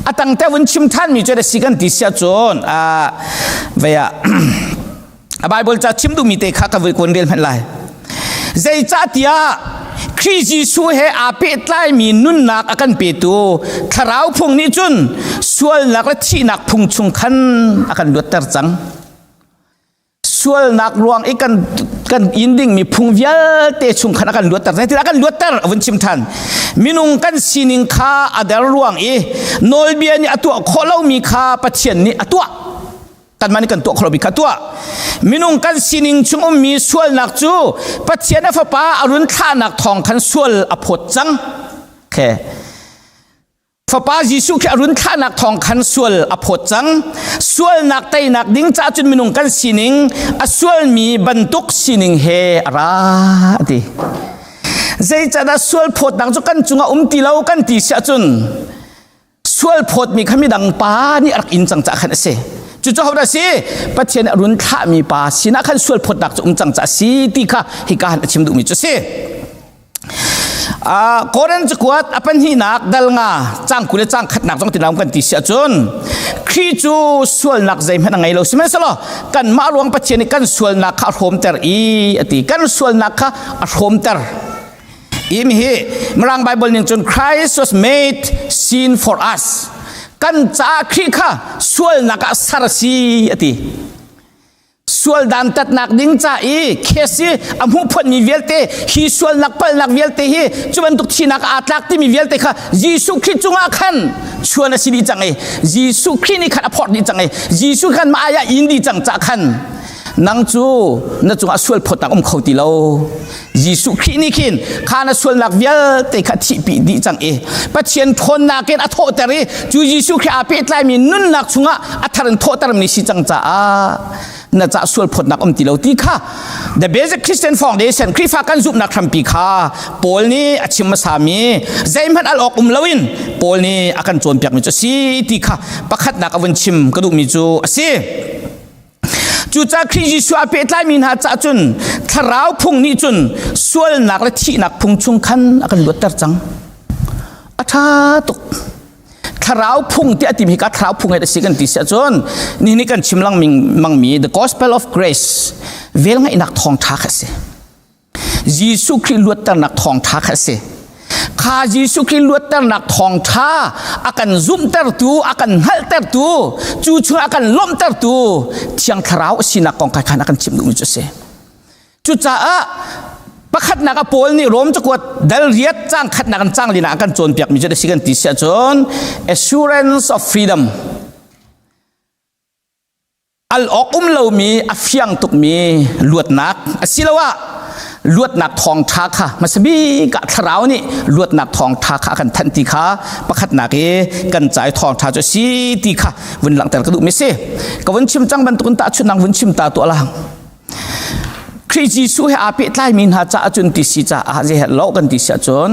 A tang te vun chim ṭhanmi cu a si kan ti siah cun vei ah a Bible ca chim duhmi te kha ka vui kun rel hmanh lai. Zeicahtiah Khrih Jesuh he aa pehtlaimi nunnak a kan petu Thlarau phung nih cun sualnak le thihnak phung chung khan a kan luatter cang. Sualnak ruang i kan kan in dingmi phung vialte chung khan a kan luatter. Zeitindah a kan luatter? A vun chim ṭhan. Minung kan sining kha a der ruang i nawlbia nih a tuah khawh lomi kha Pathian nih a tuah. Kanmah nih kan tuah kholo bik kha tuah. Minung kan sining chung ummi sualnak cu Pathian a fapa a run thlahnak thawng khan sual a phawt cang. Okay. Fapa Jesuh khi a run thlahnak thawng khan sual a phawt cang. Sualnak teinak ding caah cun minung kan sining a sualmi bantuk sining he a ra ti. Zeicahdah sual phawtnak cu kan cungah um ti lo kan ti si ahcun sual phawtmi kha midang pa nih a rak in cang caah khan a si. Cucu hodah si? Pathian a run thlahmi pa sinah khan sual phawtnak cu um cang caah si ti kha hika han a chim duhmi cu a si. Korin cakuat a pahnihnak dal nga cang 20 le cang khatnak zong tinam kan ti si ahcun Khrih cu sualnak zeihmanh a ngei lo sihmanhsehlaw kanmah ruang Pathian nih kan sualnak kha a hrawmter i a ti kan sualnak kha a hrawmter i mi hi Mirang Bible ning cun Christ was made sin for us kan caah Khrih kha sualnak ah ser a si a ti Sual dantatnak ding ca i case i a hmuhphuanmi vialte hi sualnak palhnak vialte hi cu bantuk thinak aa tlak timi vialte kha Jesuh Khrih cungah khan chuan a si dih cang i Jesuh Khrih nih khan a phorh dih cang i Jesuh khan mah ai ah in dih cang ca khan nang cu na cungah sual phawtnak um kho ti lo Jesuh Khrih nih khin kha na sualnak vialte kha thihpi dih cang i Pathian ṭhawnnak in a thawhter i cu Jesuh Khrih aa pehtlaimi nunnak chungah a thar in thawhtermi si cang caah na ca sual phawtnak um ti lo ti kha The Basic Christian Foundation Khrihfa kan zumhnak hrampi kha Paul nih a chim hmasami zeihmanh al awk um loin Paul nih a kan cawnpiakmi cu a si ti kha pakhatnak a vun chim ka duhmi cu a si. Cucaah Khrih Jesuh a pehtlaimi hna caah cun thlarau phung nih cun sualnak le thihnak phung chung khan a kan luatter cang. A ṭha tuk. Thlarau phung ti a timi hi ka thlarau phung a si kan ti si ahcun nihin ni kan chim lengmangmi the gospel of grace velngeihnak thawngṭha kha a si. Jesuh Khrih luatternak thawngṭha kha a si. Kha Jesuh Khrih luatternak thawngṭha a kan zumhtertu, a kan hngalhtertu, cu chung a kan lawmhtertu Thiang Thlarau a sinak kong kha khan a kan chimh duhmi cu a si. Cucaah pakhatnak a Paul nih Rom cakuat dal riat cang khatnak in cang linak a kan cawnpiakmi cu a si kan ti si ahcun assurance of freedom Al awk um lomi a fiang tukmi luatnak asiloah luatnak thawngṭha kha hmasa bik ah thlarau nih luatnak thawngṭha kha a kan thanh ti kha pakhatnak i kan ca i thawngṭha cu a si ti kha vun langhter ka duhmi si. Ka vun chim cang bantukin tahchunhnak vun chim ta tuah lang. Khrih Jesuh he aa pehtlaimi hna caah cun ti si caah zei lo kan ti si ahcun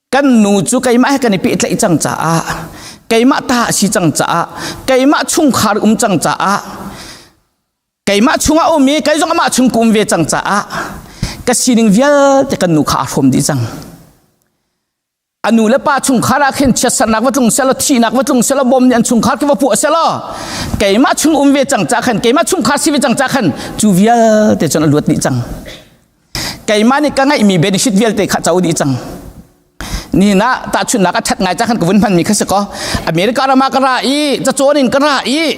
Kan nu cu keimah he kan i pehtlaih cang caah, keimah ta a si cang caah, keimah chungkhar um cang caah, keimah chungah um i kei zong amah chung ka um ve cang caah, ka sining vialte kan nu kha aa hrawm dih cang. A nu le pa chungkhar ah khin chiatsernak va tlung selaw, thihnak va tlung selaw, bom nih an chungkhar khi va puah selaw, keimah chung um ve cang caah khan, keimah chungkhar si ve cang caah khan, cu vialte cun a luat dih cang. Keimah nih ka ngeihmi benefit vialte kha co dih cang. Nihin ah tahchunhnak a ṭhat ngai ca khan ka vun hmanmi kha si kaw America ram ah ka ra i cacawn in ka ra i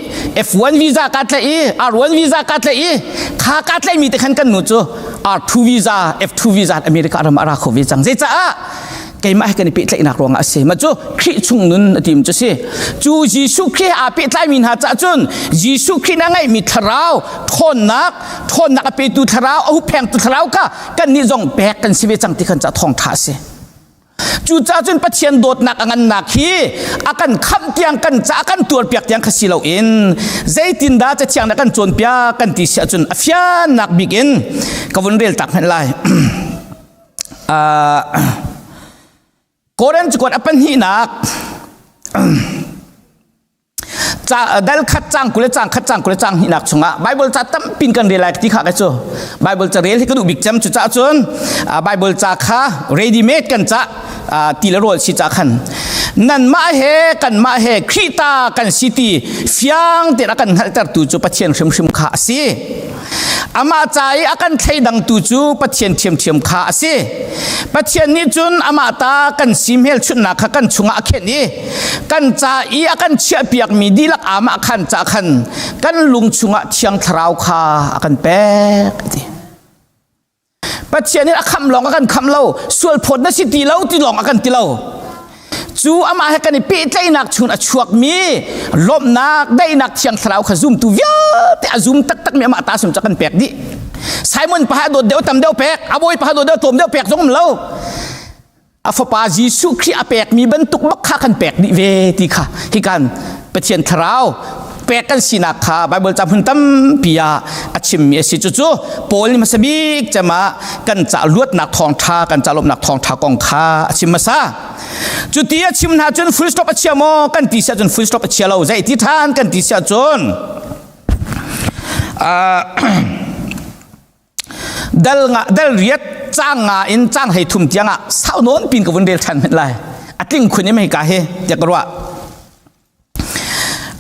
F1 visa ka tlaih i R1 visa ka tlaih i kha ka tlaihmi te khan kan nu cu R2 visa F2 visa America ram ah ra kho ve cang. Zeicaah keimah he kan i pehtlaihnak ruangah a si. Mah cu Khrih chung nun a tim cu si. Cu Jesuh Khrih aa pehtlaimi hna caah cun Jesuh Khrih na ngeihmi thlarau ṭhawnnak ṭhawnnak a petu thlarau a hupphengtu thlarau kha kannih zong pek kan si ve cang ti khan ca thawngṭha a si. Cucaah cun Pathian dawtnak a ngannak hi a kan khamh tiang kan ca kan tuarpiak tiang kha si loin zeitindah cathiang na kan cawnpiak kan ti si ahcun a fiannak bik in ka vun rel tak hmanh lai. Korin cakuat a pahnihnak dal khat cang 20 le cang khat cang 20 le cang hnihnak chungah Bible ca tampin kan rel lai ti kha ka cu Bible ca rel hi ka duh bik cem cu ca cun Bible ca kha ready made kan ca ti le rawl si ca khan nanmah he kanmah he Khrih ta kan si ti fiang tein a kan hngalhtertu cu Pathian hrimhrim kha a si. Amah ca i a kan thleidangtu cu Pathian ṭhiamṭhiam kha a si. Pathian nih cun amah ta kan si hmelchunhnak kha kan chungah a khenh i kan ca i a kan chiahpiakmi dihlak amah khan ca khan kan lung chungah Thiang Thlarau kha a kan pek a ti. Pathian nih a khamh lawng a kan khamh lo, sual phawt na si ti lo ti lawng a kan ti lo. Cu amah he kan i pehtlaihnak chung a chuakmi lawmhnak, daihnak Thiang Thlarau kha zumtu vialte a zum taktakmi amah ta sum cu kan pek dih. Simon paha dawt deuh tam deuh pek, a bawi paha dawt deuh tlawm deuh pek zong um lo. A fapa Jesuh Khrih a pekmi bantuk bak kha kan pek dih ve ti kha hikan Pathian Thlarau pek kan sinak kha Bible ca hmun tampi ah a chimmi a si. Cucu Paul nih hmasa bik cem ah kan ca luatnak thawngṭha, kan ca lawmhnak thawngṭha kong kha a chim hmasa. Cuti a chim hna cun full stop a chia maw kan ti siah cun full stop a chia lo. Zei ti ṭhan kan ti siah cun dal nga dal riat cang nga in cang hlei thum tiang ah sau nawn pin ka vun rel ṭhan hmet lai. A tling khun i mei ka hi tiah ka ruah.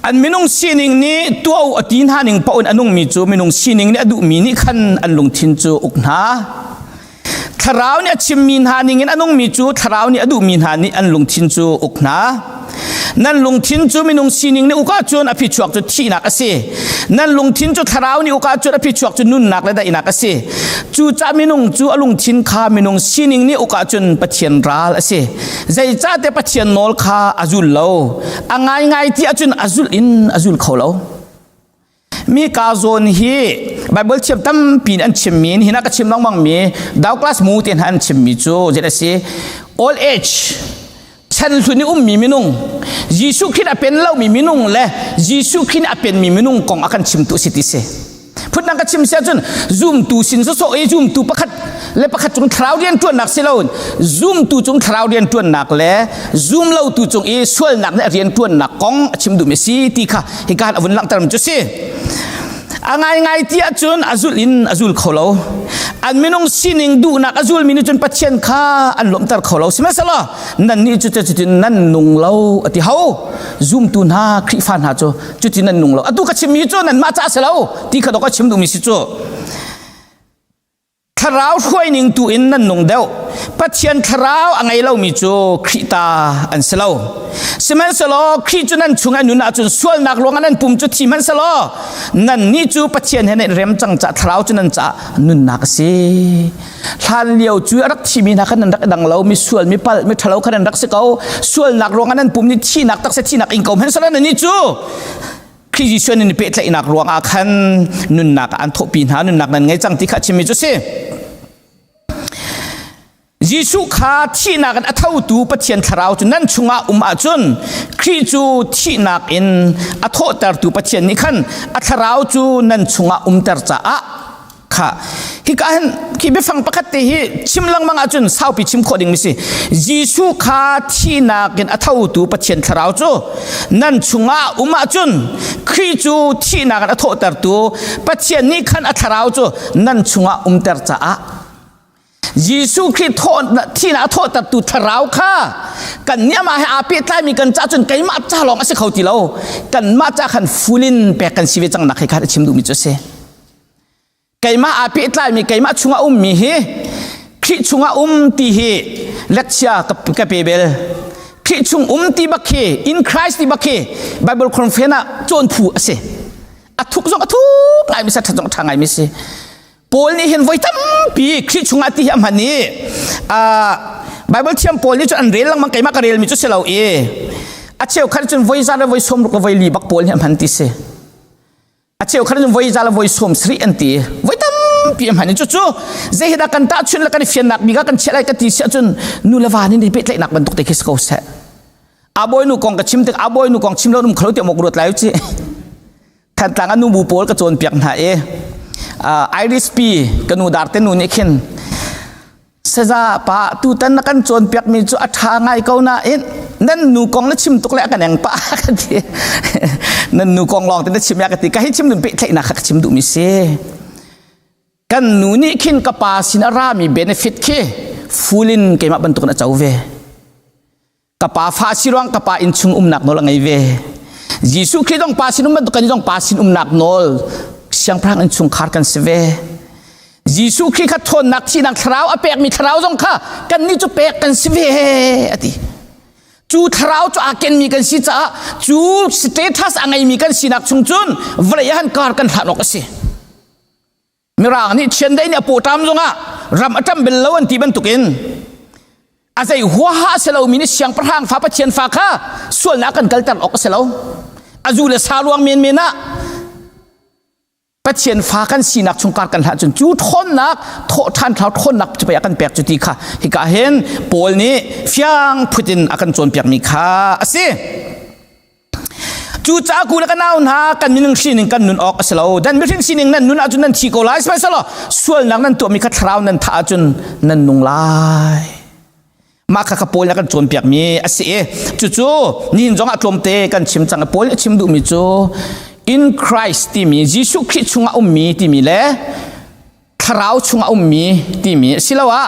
An minung sining nih tuah u a ti hna ning paoh in a nungmi cu minung sining nih a duhmi nih khan an lungthin cu uk hna. Thlarau nih a chimmi hna ning in a nungmi cu thlarau nih a duhmi hna nih an lungthin cu uk hna. Nan lungthin cu minung sining nih uk ahcun a phichuak cu thihnak a si. Nan lungthin cu thlarau nih uk ahcun a phichuak cu nunnak le daihnak a si. Cucaah minung cu a lungthin kha minung sining nih uk ahcun Pathian ral a si. Zeicahtiah Pathian nawl kha a zul lo. A ngaingai ti ahcun a zulh in a zul kho lo. Mi ka zawn hi Bible thiam tampi in an chimmi hin a ka chim lengmang mi Douglas Moo te hna an chimmi cu zei a si old age chan hlun i ummi minung Jesuh Khrih a pen lomi minung le Jesuh Khrih a penmi minung kong a kan chimtu si ti si. Phundang ka chim sia cun zumtu sin sawsawh i zumtu pakhat le pakhat cung thlarau rian ṭuannak si loin zumtu cung thlarau rian ṭuannak le zum lotu cung i sualnak nih a rian ṭuannak kong a chim duhmi si ti kha hika a vun langhter cu si. A ngaingai ti ahcun a zulh in a zul kho lo. An minung sining duhnak a zulmi nih cun Pathian kha an lawmhter kho lo. Sihmanhsehlaw nannih cu cutin nan nung lo a ti ho. Zumtu hna Khrihfa hna cu cutin nan nung lo. Atu ka chimmi cu nanmah ca a si lo ti kha dok a chim duhmi si cu. Thlarau hruaining tu in nan nung deuh. Pathian thlarau a ngei lomi cu Khrih ta an si lo. Sihmanhsehlaw Khrih cu nan chung a nun ahcun sualnak ruangah nan pum cu thi hmanhsehlaw nannih cu Pathian he nan rem cang caah thlarau cu nan caah nunnak a si. Hlan lio cu a rak thimi hna kha nan rak i dang lo, mi sual, mi palh, mi ṭhalo kha nan rak si ko. Sualnak ruangah nan pum nih thihnak taksa thihnak ing ko hmanhsehlaw nannih cu Khrih Jesuh nan i pehtlaihnak ruangah khan nunnak ah an thawhpi hna, nunnak nan ngei cang ti kha a chimmi cu si. Jesuh kha thihnak in a thotu Pathian thlarau cu nan chungah um ahcun Khrih cu thihnak in a thawhtertu Pathian nih khan a thlarau cu nan chungah umter caah kha hika hin khi biafang pakhat te hi chim lengmang ahcun saupi chim khawh ding mi si. Jesuh kha thihnak in a thotu Pathian thlarau cu nan chungah um ahcun Khrih cu thihnak in a thawhtertu Pathian nih khan a thlarau cu nan chungah umter caah Jesuh Khrih thihnak a thawhtertu thlarau kha kan nih amah he aa pehtlaimi kan ca cun keimah ca lawng a si kho ti lo, kanmah ca khan fulin pek kan si ve cang nak hi kha a chim duhmi cu a si. Keimah aa pehtlaimi keimah chungah ummi hi Khrih chungah um ti hi lecture ka pe bel. Khrih chung um ti bak khi, in Christ ti bak khi Bible conference ah cawn phu a si. A thuk zong a thuk ngai mi si, a ṭhat zong a ṭha ngai mi si. Paul nih hin voi tampi Khrih chungah ti hi a hman i Bible thiam pawl nih cun an rel lengmang, keimah ka relmi cu si lo i a cheukhat cun voi za le voi sawm ruk le voi li bak Paul nih a hman ti si. A cheukhat cun voi za le voi 70 an ti, voi tampi a hman i cucu zei hi dah kan tahchunh le kan i fiannak bik ah kan chiah lai ka ti si ahcun nu le va nih pehtlaihnak bantuk te khi si ko seh. A bawinu kong ka chim tik a bawinu kong chim lo um khalo tiah mok ruat lai u ci. Thantlang a nu bu pawl ka cawnpiak hna i Irish pi ka nu dar te nu nih khin saza pa tutan na kan cawnpiak mi cu a ṭha ngai ko nain nan nu kong na chim tuk le a kan eng pah ka ti, nan nu kong lawng te na chim ya ka ti. Ka hi chim dun pehtlaihnak kha ka chim duhmi si. Kan nu nih khin ka pa sin a rami benefit khi full in keimah bantukin a co ve. Ka pa fa si ruang ka pa inn chung umnak nawl a ngei ve. Jesuh Khrih zong pa sin um bantuk kan zong pa sin umnak nawl, siangpahrang inn chungkhar kan si ve. Jesuh Khrih kha ṭhawnnak thihnak thlarau a pekmi thlarau zong kha kan nih cu pek kan si ve a ti. Cu thlarau cu aa kenmi kan si caah cu status a ngeimi kan sinak chung cun vawlei ah han kar kan hlan awk a si. Mirang nih chiandeih nih a pawṭam zongah ram a ṭam bel lo an ti bantukin. A zei huaha a si lomi nih siangpahrang fa Pathian fa kha sualnak kan kalter awk a si lo. A zu le sa ruang menmen ah Pathian fa kan sinak chungkar kan hlah cun cu ṭhawnnak thawhṭhan thlau ṭhawnnak cu pei a kan pek cu ti kha hika hin Paul nih fiang phut in a kan cawnpiakmi kha a si. Cucaah ku le ka nau hna kan minung sining kan nun awk a si lo. Dan mihring sining nan nun ahcun nan thi ko lai. Sihmanhsehlaw sualnak nan tuahmi kha thlarau nan thah ahcun nan nung lai. Mah kha kha Paul nih a kan cawnpiakmi a si i cucu nihin zongah tlawmte kan chim cang. Paul nih a chim duhmi cu in Christ timi Jesuh Khrih chungah ummi timi le thlarau chungah ummi timi asiloah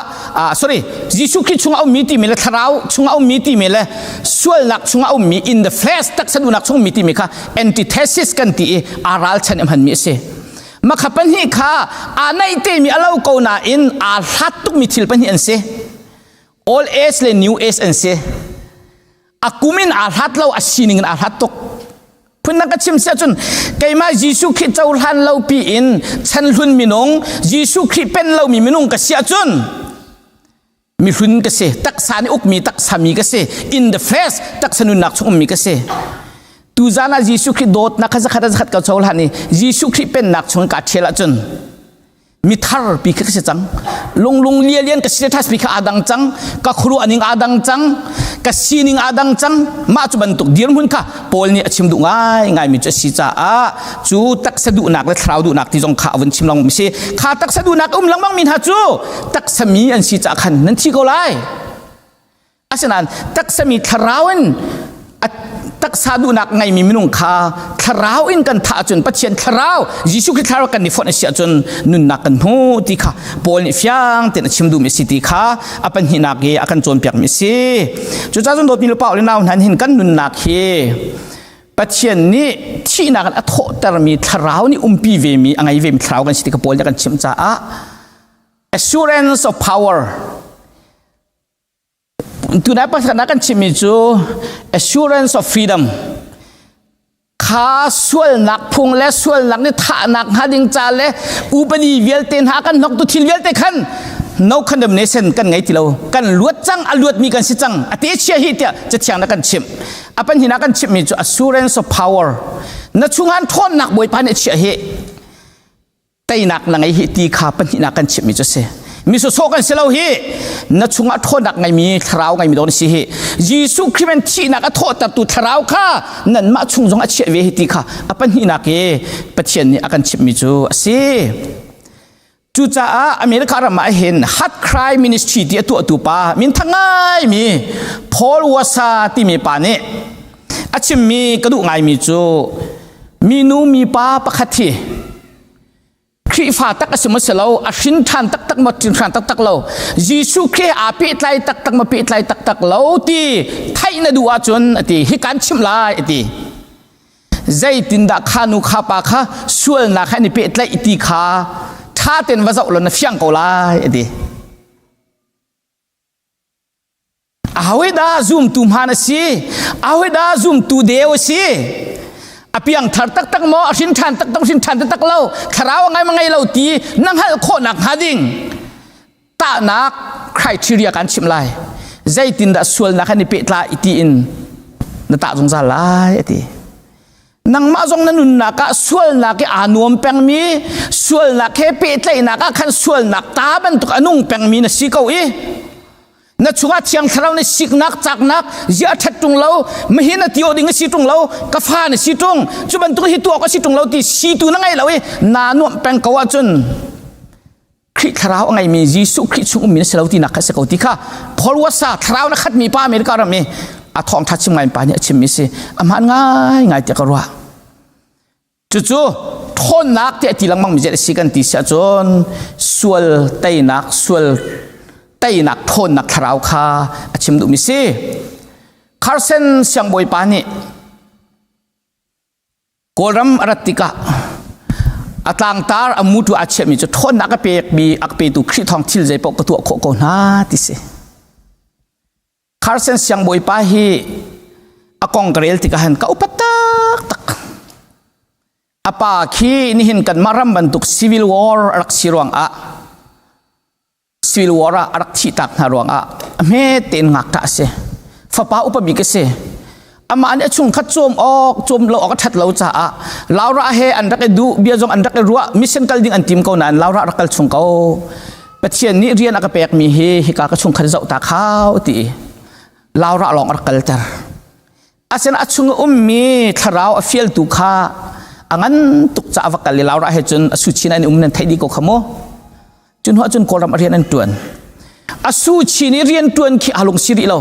sorry Jesuh Khrih chungah ummi timi le thlarau chungah ummi timi le sualnak chungah ummi in the flesh taksa duhnak chung ummi timi kha antithesis kan ti i aa ralchan i hmanmi a si. Makha pahnih kha aa naih temi a lo ko nain aa hlat tukmi thil pahnih an si. Old age le new age an si. A kum in aa hlat lo, a sining in aa hlat tuk. Phundang ka chim siah cun keimah Jesuh Khrih cohlan lo pi in chan hlun minung Jesuh Khrih pen lomi minung ka si ahcun mihlun ka si, taksa nih ukmi taksa mi ka si, in the flesh taksa nunnak chung ummi ka si. Tuzan ah Jesuh Khrih dawtnak kha zakhat zakhat ka cohlan i Jesuh Khrih pennak chung ka ṭhial ahcun mi thar pi kha ka si cang lunglung lialian ka status pi kha aa dang cang ka khuaruah ning aa dang cang ka sining aa dang cang mah cu bantuk dirhmun kha Paul nih a chim duh ngai ngai mi cu a si caah cu taksa duhnak le thlarau duhnak ti zong kha a vun chim lengmang mi si kha taksa duhnak um lengmang mi hna cu taksa mi an si caah khan nan thi ko lai. Asinain taksami thlarau in taksa duhnak ngeimi minung kha thlarau in kan thah ahcun Pathian thlarau Jesuh Khrih thlarau kan i fonh a si ahcun nunnak kan hmu ti kha Paul nih fiang tein a chim duhmi a si ti kha a pahnihnak i a kan cawnpiakmi a si. Cucaah cun dawtmi lupa le nau hna hin kan nunnak hi Pathian nih thihnak in a thawhtermi thlarau nih umpi vemi a ngei vemi thlarau kan si ti kha Paul nih a kan chimh caah assurance of power. Tunai pakhat kan chimmi cu assurance of freedom kha sualnak phung le sualnak nih thahnak hnga ding ca le upadi vialte hna kan hnoktu thil vialte khan no condemnation kan ngei ti lo kan luat cang a luatmi kan si cang a te chia hi tiah cathiang na kan chimh a panhina kan chimhmi cu assurance of power na chungan ṭhawnnak bawipa nih a chiah hi teinak na ngei hi ti kha pahnihnak kan chimhmi cu a si. Mi sawsawh kan si lo hi na chungah ṭhawnnak ngeimi thlarau ngeimi dawh na si hi. Jesuh Khrih men thihnak a thawhtertu thlarau kha nanmah chung zong a chiah ve hi ti kha a pahnihnak i Pathian nih a kan chimhmi cu a si. Cucaah America ram ah hin Heart Cry Ministry ti a tuahtu pa minthang ngaimi Paul Washer timi pa nih a chimmi ka duh ngaimi cu minu mipa pakhat hi Khrihfa tak a si maw si lo, a hrin ṭhan taktak maw hrin ṭhan taktak lo, Jesuh Khrih aa pehtlai taktak maw pehtlai taktak lo ti theih na duh ahcun a ti, hi kan chimh lai a ti. Zeitindah kha nu kha pa kha sualnak he an i pehtlaih ti kha ṭha tein va zoh law na fiang ko lai a ti. Ahodah zumtu hmaan a si? Ahodah zumtu deu a si? A piangthar taktak maw? A hrin ṭhan taktak, hrin ṭhan taktak lo? Thlarau a ngai ma ngei lo ti na hngalh khawhnak hnga ding tahnak criteria kan chimh lai. Zeitindah sualnak an i pehtlai ti in na tah zungzal lai a ti. Nangmah zong na nunnak ah sualnak i aa nuam pengmi, sualnak he pehtlaihnak ah khan sualnak ta bantuk a nung pengmi na si ko i na chungah thiang thlarau nih siknak caknak zia ṭhat ṭung lo mahi na ti awh ding a si ṭung lo ka fa na si ṭung cu bantuk hi tuah awk a si ṭung lo ti situ na ngei lo i naa nuamh peng ko ahcun Khrih thlarau a ngeimi Jesuh Khrih chung ummi na si lo tinak kha a si ko ti kha Paul Wasa thlarau na khatmi pa America ram i a thawngṭha chim ngai pa nih a chimmi si a hmaan ngaingai tiah ka ruah. Cucu ṭhawnnak tiah ti lengmang mi a si kan ti si ahcun sual teinak sual teinak ṭhawnnak thlarau kha a chim duhmi si. Carson siangbawipa nih Kawlram a rat tikah a tlangtar a mutu aa chiahmi cu ṭhawnnak a pekmi a petu Khrih thawng thil zeipaoh ka tuah khawh ko hna ti si. Carson siangbawipa hi a kong ka rel tikah hin ka upat taktak. A pa khi nihin kanmah ram bantuk civil war a rak si ruangah civil war ah a rak thihtak hna ruangah. A hme tein ngakṭah a si. Fapa upa bik a si. Amah nih a chungkhat cawm awk, cawm lo awk a ṭhat lo caah Laura he an rak i duh, bia zong an rak i ruah, mission kal ding an tim ko nain Laura rak kal chung ko. Pathian nih rian a ka pekmi hi hika ka chungkhat zoh ta khau ti i Laura lawng a rak kalter. Asinain a chung i ummi thlarau a fialtu kha a ngan tuk caah va kal i Laura he cun a suchin an i um nan theih dih ko kha mu. Cu hnu ahcun Kawlram a rian an ṭuan. A suchin i rian ṭuan khi aa lungsi rih lo.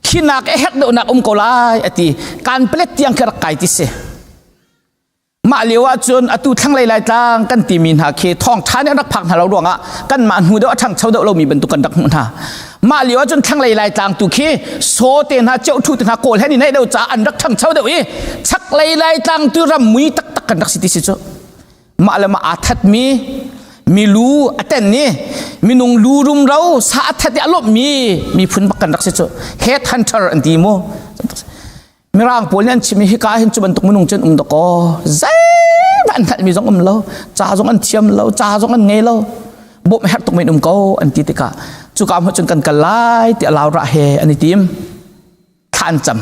Khi nak a herh deuhnak um ko lai a ti. Kaan palet tiang khi rak kai ti si. Mah lio ahcun atu thlanglei Laitlang kan timi hna khi thawngṭha nih an rak phak hna lo ruangah kanmah hnu deuh a ṭhangcho deuh lomi bantuk kan rak hmuh hna. Mah lio ahcun thlanglei Laitlang tu khi saw te hna ceuṭhu te hna kawl he ni naih deuh caah an rak ṭhangcho deuh i chaklei Laitlang tu ram mui taktak kan rak si ti si cu. Mah le mah aa thatmi milu a ten i minung lu rumro sa a that i a lawmhmi miphun bak kan rak si cu. Head hunter an ti mu. Mirang pawl nih an chim i hika hin cu bantuk minung cun um dakaw zeihmanh an hngalhmi zong um lo ca zong an thiam lo ca zong an ngei lo bawmh herh tuk men um ko an ti tikah cuka hmun cun kan kal lai ti a laura he an i tim thla an cam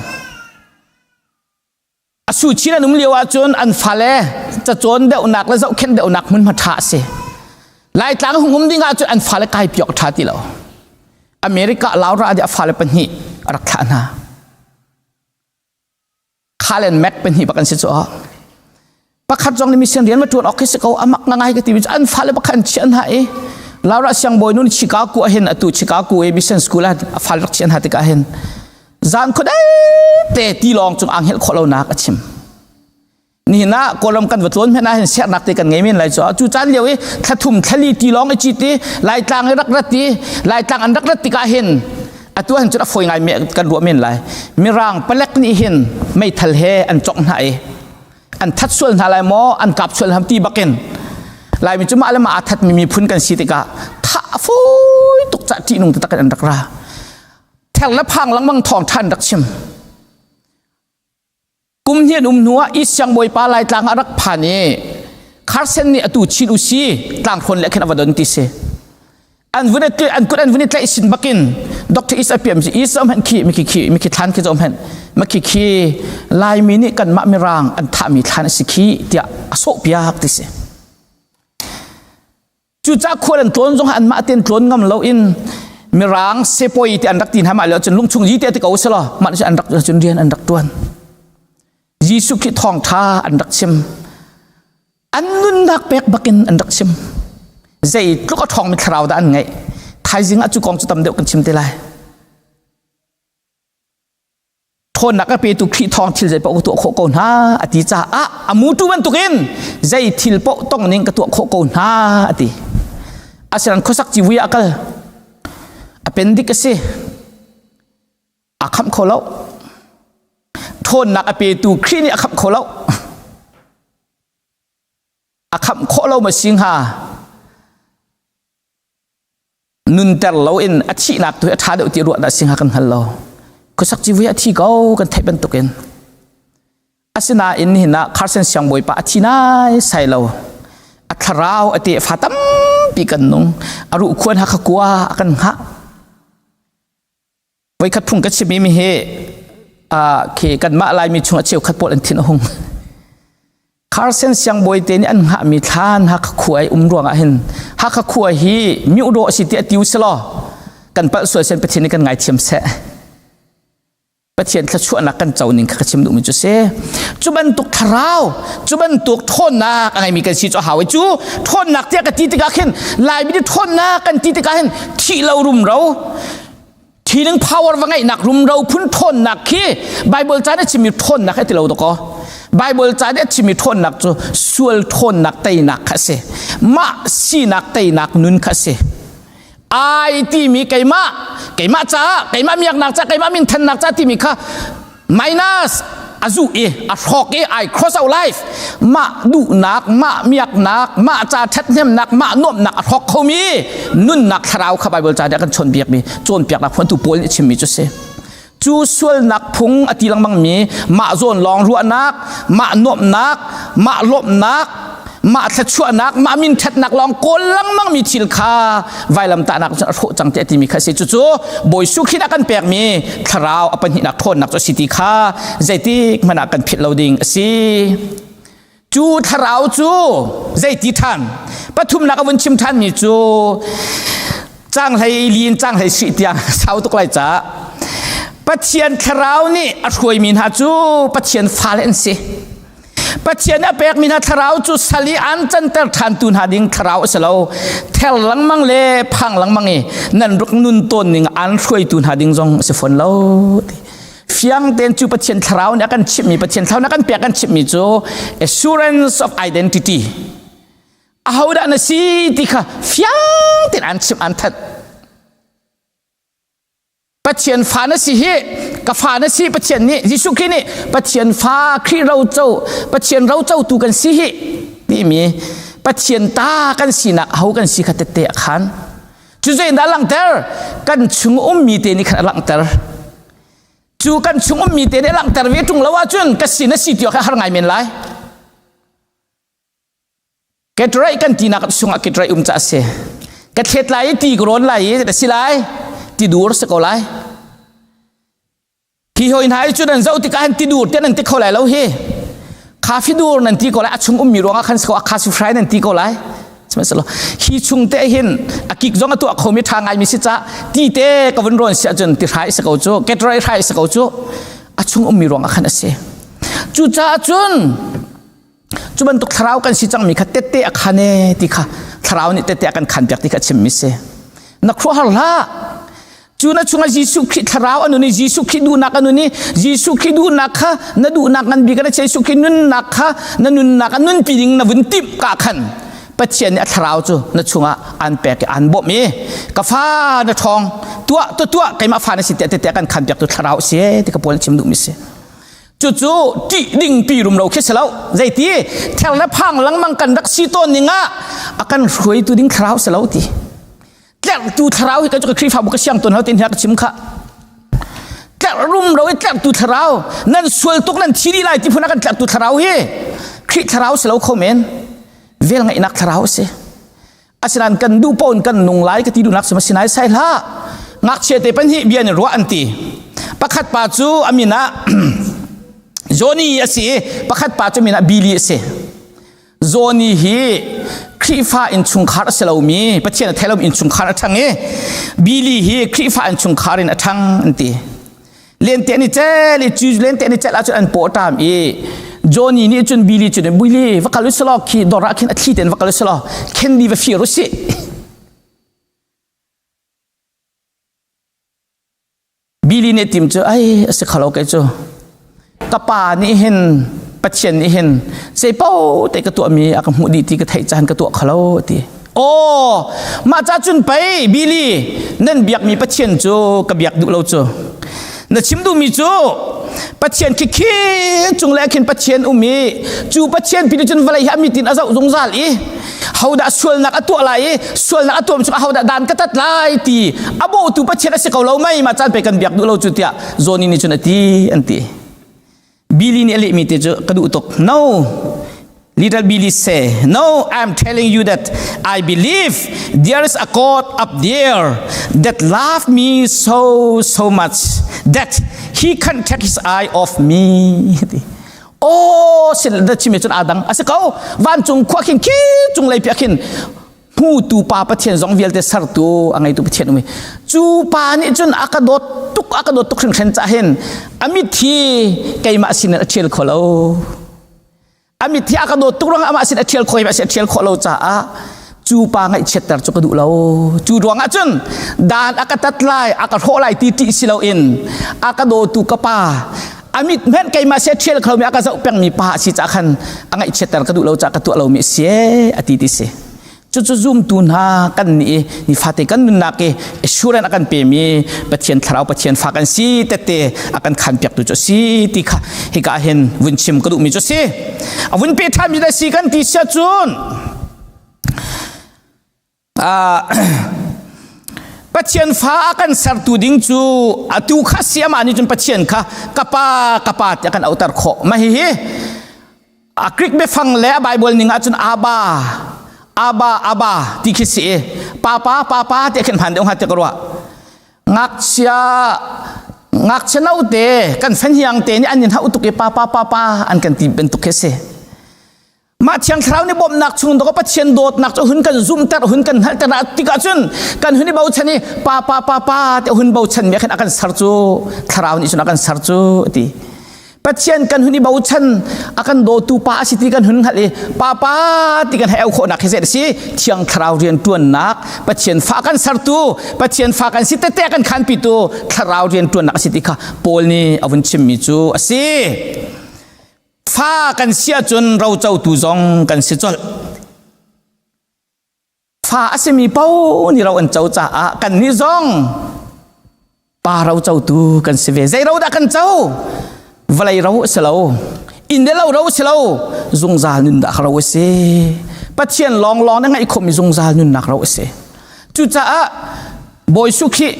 a su chin an um lio ahcun an fale cacawn deuhnak le zohkhenh deuhnak hmunhma ṭha a si Laitlang hung um ding ahcun an fale kai piak ṭha ti lo America Laura nih a fale pahnih a rak thlah hna Khal and Mac pahnih bak an si cu pakhat zong nih mission rian ma ṭuan awk khi si ko amak ngai ka ti mi cu an fale pakhat an chiah hna i Laura siangbawi nun Chicago ah hin atu Chicago i mission school ah a fale rak chiah hna tikah hin zan khuadei te tilawng cung ang helh khawh lonak a chim nihin ah Kawlram kan va tlawn hmanh ah hin sernak te kan ngei men lai cu cu caan lio i thlathum thlali ti lawng i cit i Laitlang i rak rat i Laitlang an rak rat tikah hin atu han cun a fawi ngai me kan ruah men lai Mirang palek nih hin meithal he an congh hna i an that sual hna lai maw an kap sual ham ti bakin Laimi cu mah le mah aa thatmi miphun kan si tikah thah a fawi tuk cah ṭihnung taktak in an rak ra ther le phang lengmang thawng ṭhan rak chim Kum hnih an um hnuah East Siangbawipa Laitlang ah a rak phan i Carson nih atu Chin usi tlanghrawn le khin a va don ti si. An vun an kut an vun i tlaih sin bakin Dr. East a piam si East zom hen khi mikhi khi mikhi thlan khi zom hen makhi khi Laimi nih kanmah Mirang an thahmi thlan a si khi tiah a sawh piak ti si. Cucaah khual an tlawn zong anmah tein tlawn ngam loin Mirang sepawi ti an rak ti hna mah le cun lungchung yi te ti ko selaw mah cu an rak cun rian an rak tuan. Jesuh Khrih thawngtha an rak chim. An nunnak pek bakin an rak chim. Zeitluk a ṭhawngmi thlarau dah an ngeih. Thaizing ah cu kong cu tam deuh kan chim te lai. Ṭhawnnak a petu Khrih thawng thil zei paoh ka tuah khawh ko hna a ti caah a mutu bantukin zei thil paoh tong ning ka tuah khawh ko hna a ti. Asinain khuasak civui ah a kal. Appendix a si. A khamh kho lo. Ṭhawnnak a petu Khrih nih a khamh kho lo. A khamh khawh lo ma si hnga? Nunter loin a thihnak tu hi a ṭha deuh ti ruah dah si hnga kan hngal lo. Khuasak civui a thi ko kan theih bantukin. Asinain nihin ah Carson siangbawipa a thi nai sai lo. A thlarau a tefa tampi kan nung. A ruhkhuan ha kha kua a kan hngah. Voikhat phung ka chimmi mi hi khi kanmah Laimi chung a cheukhat pawl an thin a hung. Carson siangbawi te nih an hngahmi thlan Hakha khua i um ruangah hin Hakha khua hi miudaw a si ti a tiu selaw kan palh sual sen Pathian nih kan ngaithiam seh. Pathian thluachuahnak kan co ning kha ka chim duhmi cu si. Cu bantuk thlarau, cu bantuk ṭhawnnak a ngeimi kan si cu a hau i cu ṭhawnnak tiah ka ti tikah khin Laimi nih ṭhawnnak kan ti tikah hin thih lo rumro Healing power va ngeihnak rumro phun ṭhawnnak khi Bible ca nih a chimmi ṭhawnnak hi ti lo dakaw. Bible ca nih a chimmi ṭhawnnak cu sual ṭhawnnak teinak kha a si. Mah sinak teinak nun kha a si. Ai timi keimah, keimah caah, keimah miaknak caah, keimah minthannak caah timi kha minus a zuh i a hrawk i I cross out life mah duhnak mah miaknak mah ca ṭhathnemnak mah nuamhnak a hrawk khomi nunnak thlarau kha Bible ca nih a kan chawnhbiakmi cawnpiaknak phuantu Paul nih a chimmi cu si cu sualnak phung a ti lengmangmi mah zawn lawng ruahnak mah nuamhnak mah lawmhnak Mah thluachuahnak, mah min ṭhatnak lawng kawl lengmang mi thil kha vailamtahnak cun a hrawh cang tiah timi kha si. Cucu Bawi Jesuh Khrih a kan pekmi thlarau a pahnihnak ṭhawnnak cu a si ti kha zeitik hmanh ah kan philh lo ding a si. Cu thlarau cu zeiti ṭhan? Pathumnak a vun chim ṭhanmi cu cang hlei lin cang hlei sih tiang sau tuk lai caah Pathian thlarau nih a hruaimi hna cu Pathian fale an si. Pathian a pekmi hna thlarau cu sal i an canter ṭhantu hna ding thlarau a si lo. Ther lengmang le phang lengmang i nan ruk nun tawn ning an hruaitu hna ding zong a si fawn lo. Fiang tein cu Pathian thlarau nih a kan chimhmi, Pathian thlarau nih a kan pek kan chimhmi cu assurance of identity. Ahodah na si ti kha fiang tein an chimh an thanh. Pathian fa na si hi ka fa na si Pathian nih Jesuh Khrih nih Pathian fa Khrih roco Pathian rocotu kan si hi timi Pathian ta kan sinak ho kan si kha tette a khan cu zeidah langhter kan chung ummi te nih khan a langhter cu kan chung ummi te nih a langhter ve ṭung lo ahcun ka si na si ti awk har ngai men lai Ketrai kan tinak chungah ketrai um ca a si. Ka thlet lai i ti ka rawn lai i a si lai. Ti dur si ko lai. Hi hoi hna i cu nan zoh tikah hin ti dur te nan ti kho lai lo hi. Khafi dur nan ti ko lai a chung ummi ruangah khan si ko a khasu frai nan ti ko lai. Sihmanhsehlaw hi chung te hin a kik zong a tuah khomi ṭha ngaimi si ca ti te ka vun rawn si ahcun ti hrai si ko cu ketrai hrai si ko cu a chung ummi ruangah khan a si. Cucaah cun Cu bantuk thlarau kan si cangmi kha tette a khan e ti kha thlarau nih tette a kan khan piak ti kha chimmi si. Na khuahar hlah. Cu na chungah Jesuh Khrih thlarau a nun i Jesuh Khrih duhnak a nun i Jesuh Khrih duhnak kha na duhnak ngan bik na Jesuh Khrih nunnak kha na nunnak a nunpi ding na vun timh ka khan Pathian nih a thlarau cu na chungah an pek i an bawmh i ka fa na ṭhawng tuah tu tuah keimah fa na si tiah tete kan khan piak tu thlarau si ti ka pawl chim duhmi si. Cucu ṭih ding pi rum lo khi si lo. Zeiti ther le phang lengmang kan rak si tawn ning ah a kan hruaitu ding thlarau si lo ti. Tlerhtu thlarau hi kan cu Khrihfabu ka siang tawn lo tin hi ka chim kha. Tlerh rum lo i tlerhtu thlarau nan sual tuk nan thi dih lai ti phun a kan tlerhtu thlarau hi Khrih thlarau si lo kho men. Vel ngaihnak thlarau si. Asinain kan duh paoh in kan nung lai ka ti duhnak si sinai sai hlah. Ngakchia te pan hi bia nih ruah an ti. Pakhat pa cu a min ah Johnny a si i pakhat pa cu min ah Billy a si. Johnny hi Khrihfa innchungkhar a si lomi Pathian a thei lomi innchungkhar a ṭhang i Billy hi Khrihfa innchungkhar in a ṭhang an ti. Lente an i cel i cu lente an i celh ahcun an paw a ṭam i Johnny nih cun Billy cu Billy va kal usih law khi dawr ah khin a thli tein va kal usih law candy va fir usih. Billy nih tim cu ai a si kho lo kei cu ka pa nih hin Pathian nih hin zei paoh te ka tuahmi a ka hmuh dih ti ka theih caan ka tuah kho lo ti. Aw mah ca cun pei Billy nan biakmi Pathian cu ka biak duh lo cu na chim duhmi cu Pathian khi khi cung le khin Pathian um i cu Pathian pi cun vawlei hi a mit in a zoh zungzal i hodah sualnak a tuah lai i sualnak a tuah chung hodah dan ka tat lai ti a bawhtu Pathian a si ko lo mei mah caan pe kan biak duh lo cu tiah Johnny nih cun a ti an ti Billy nih a lehmi te cu ka duh tuk. No, little Billy say, no, I'm telling you that I believe there is a God up there that loved me so, so much that he can't take his eye off me. Oh, sin da chimi cun adang a si ko vancung khua khin khi cung lei piah khin hmutu pa Pathian zong vialte sertu a ngeitu Pathian um cu pa nih cun a ka dawt tuk a ka dawt tuk hringhran cah hin a mit hi keimah sin a ṭhial kho lo a mit hi a ka dawt tuk ruangah amah sin a ṭhial kho a ṭhial khawh lo caah cu pa ngaihchiatter cu ka duh lo cu ruangah cun dan a ka tat lai a ka hrawh lai ti ṭih si loin a ka dawtu ka pa a mit hmenh keimah sia ṭhial kho mi a ka zoh pengmi pa a si cah khan a ngaihchiatter ka duh lo cah ka tuah lomi a si a ti ti si cucu zumtu hna kan nih nifate kan nunnak i assurance a kan pemi Pathian thlarau Pathian fa kan si tette a kan khan piaktu cu a si ti kha hika hin vun chim ka duhmi cu a si a vun pe ṭhanmi da si kan ti sia cun Pathian fa a kan sertu ding cu atu kha si amah nih cun Pathian kha ka pa ka pa tiah kan auhter khawh. Mah hihi A Greek biafang le a Bible ning ahcun Abba, Abba, Abba ti khi si i papa, papa ti khin hman deuh hnga ti ka ruah. Ngakchia ngakchia note kan fenhiang te nih an in hauh tuk i papa, papa an kan ti bantuk khi si. Mah Thiang Thlarau nih bawmhnak chung dawk Pathian dawtnak cu hun kan zumter hun kan hngalhter tikah cun kan hun i bochan i pa pa pa pa ti hun bochan mi khan a kan ser cu Thlarau nih cun a kan ser cu ti. Pathian kan hun i bochan a kan dawtu pa a si ti kan hun hngalh i pa pa ti kan hei au khawhnak hi zei si Thiang Thlarau rian ṭuannak Pathian fa kan sertu Pathian fa kan si tete kan khanpitu Thlarau rian ṭuannak a si ti kha Paul nih a vun chimmi cu a si. Fa kan si ahcun rocotu zong kan si colh. Fa a simi paoh nih ro an co caah kannih zong pa rocotu kan si ve. Zei ro dah kan co? Vawlei ro a si lo. Inn le lo ro a si lo. Zungzal nunnak ro a si. Pathian lawnglawng na ngaih khawhmi zungzal nunnak ro a si. Cucaah Bawi Su Khrih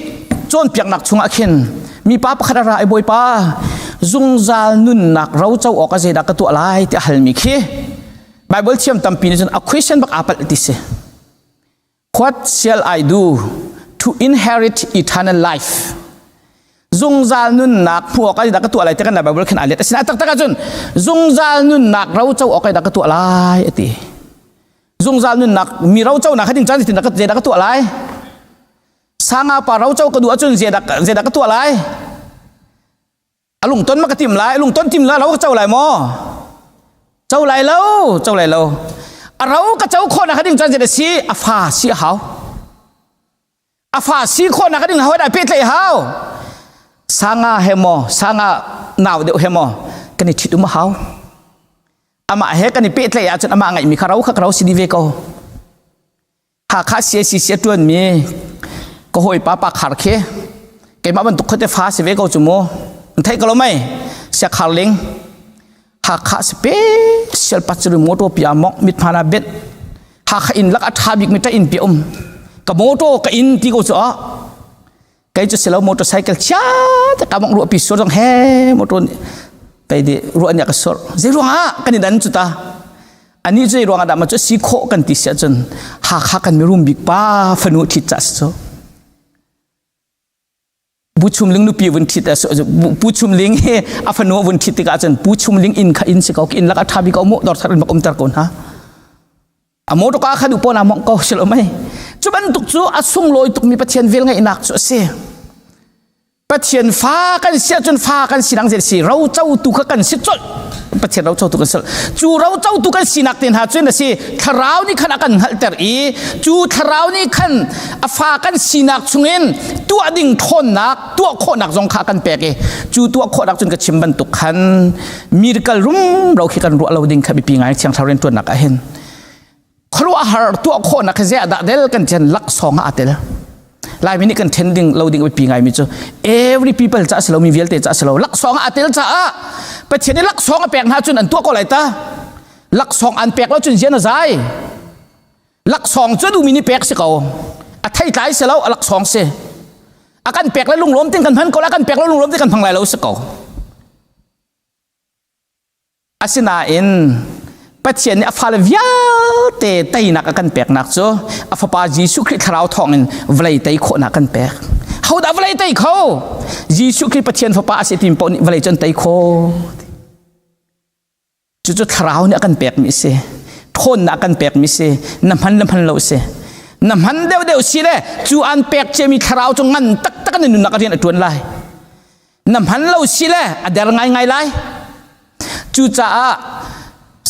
cawnpiaknak chungah khin mipa pakhat a ra i Bawipa zungzal nunnak roco awk a zeidah ka tuah lai ti a halmi khi Bible thiam tampi nih cun a question bak aa palh ti si. What shall I do to inherit eternal life? Zungzal nunnak hmu awk ah dah ka tuah lai ti kan Bible khin aa let. Asinain taktak ahcun zungzal nunnak roco awk ah dah ka tuah lai a ti. Zungzal nunnak mi roco nak ding caan zeitin dah ka tuah lai? Sanga pa roco ka duh ahcun zeidah zeidah ka tuah lai? A lungton ma ka tim lai? Lungton tim la ro ka co lai maw? Co lai lo, co lai lo. A ro ka co khawh nak ding caan zeidah si? A fa si a hau. A fa si khawh nak ding hawi dah pehtlaih hau. Sanga he maw, sanga nau deuh he maw kan i ṭhit um a hau. Amah he kan i pehtlaih ahcun amah ngeihmi kha ro kha ka ro si dih ve ko. Hakha CACC a ṭuanmi ka hawipa pa Khar khi keimah bantuk khuate fa si ve ko cu mu. An theih ko lo mei? Sia Khar Ling. Hakha special patsuri motor pia mok mit hmana bet. Hakha inn lak a ṭha bik mi ṭa inn pi um. Ka motor ka inn ti ko cu ah kei cu silo motorcycle chia te ka mong ruah pi sur zong he motor pei di ruah nia ka sur zei ruang ah kan i dan cu ta ani cu zei ruang ah dah ma cu si khawh kan ti sia cun Hakha kan mirum bik pa fanu thit cha si cu Bu Chum Ling nupi vun thit Pu Chum Ling he a fanu vun thit tikah cun Pu Chum Ling inn kha inn si ko inn lak a tha bik ko mu dor thar in bak um ter ko hna A motorka kha duh pawn ah mongh ko si lo mei. Cu bantuk cu a sunglawi tukmi Pathian velngeihnak cu a si. Pathian fa kan si ahcun fa kan sinak zei si rocotu kha kan si colh. Pathian rocotu kan si. Cu rocotu kan sinak te hna cun a si thlarau nih khan a kan hngalhter i cu thlarau nih khan a fa kan sinak chungin tuah ding ṭhawnnak tuah khawhnak zong kha a kan pek i cu tuah khawhnak cun ka chim bantuk khan miracle rumro khi kan ruah lo ding kha biapi ngai thiang thlarau rianṭuannak ah hin khuaruahhar tuah khawhnak hi zei dah del kan chen laksawng ah aa tel Laimi nih kan ṭhen ding lo ding biapi ngaimi cu every people ca si lo mi vialte ca si lo laksawng ah aa tel caah Pathian nih laksawng a pek hna cun an tuah ko lai ta laksawng an pek lo cun zian a zai laksawng cu duhmi nih pek si ko a theitlai si lo a laksawng si a kan pek le lunglawm tin kan hman ko lai a kan pek lo lunglawm tin kan hmang lai lo si ko Asinain Pathian nih a fale vialte teinak a kan peknak cu a fapa Jesuh Khrih thlarau thawngin vawlei tei khawhnak kan pek. Hodah vawlei tei kho? Jesuh Khrih Pathian fapa a si timi paoh nih vawlei cu an tei kho. Cucu thlarau nih a kan pekmi a si. Ṭhawnnak a kan pekmi a si. Na hman le hman lo a si. Na hman deuhdeuh si le cu an pek ciami thlarau cu ngan taktak in nunnak a rian a ṭuan lai. Na hman lo si le a der ngaingai lai. Cucaah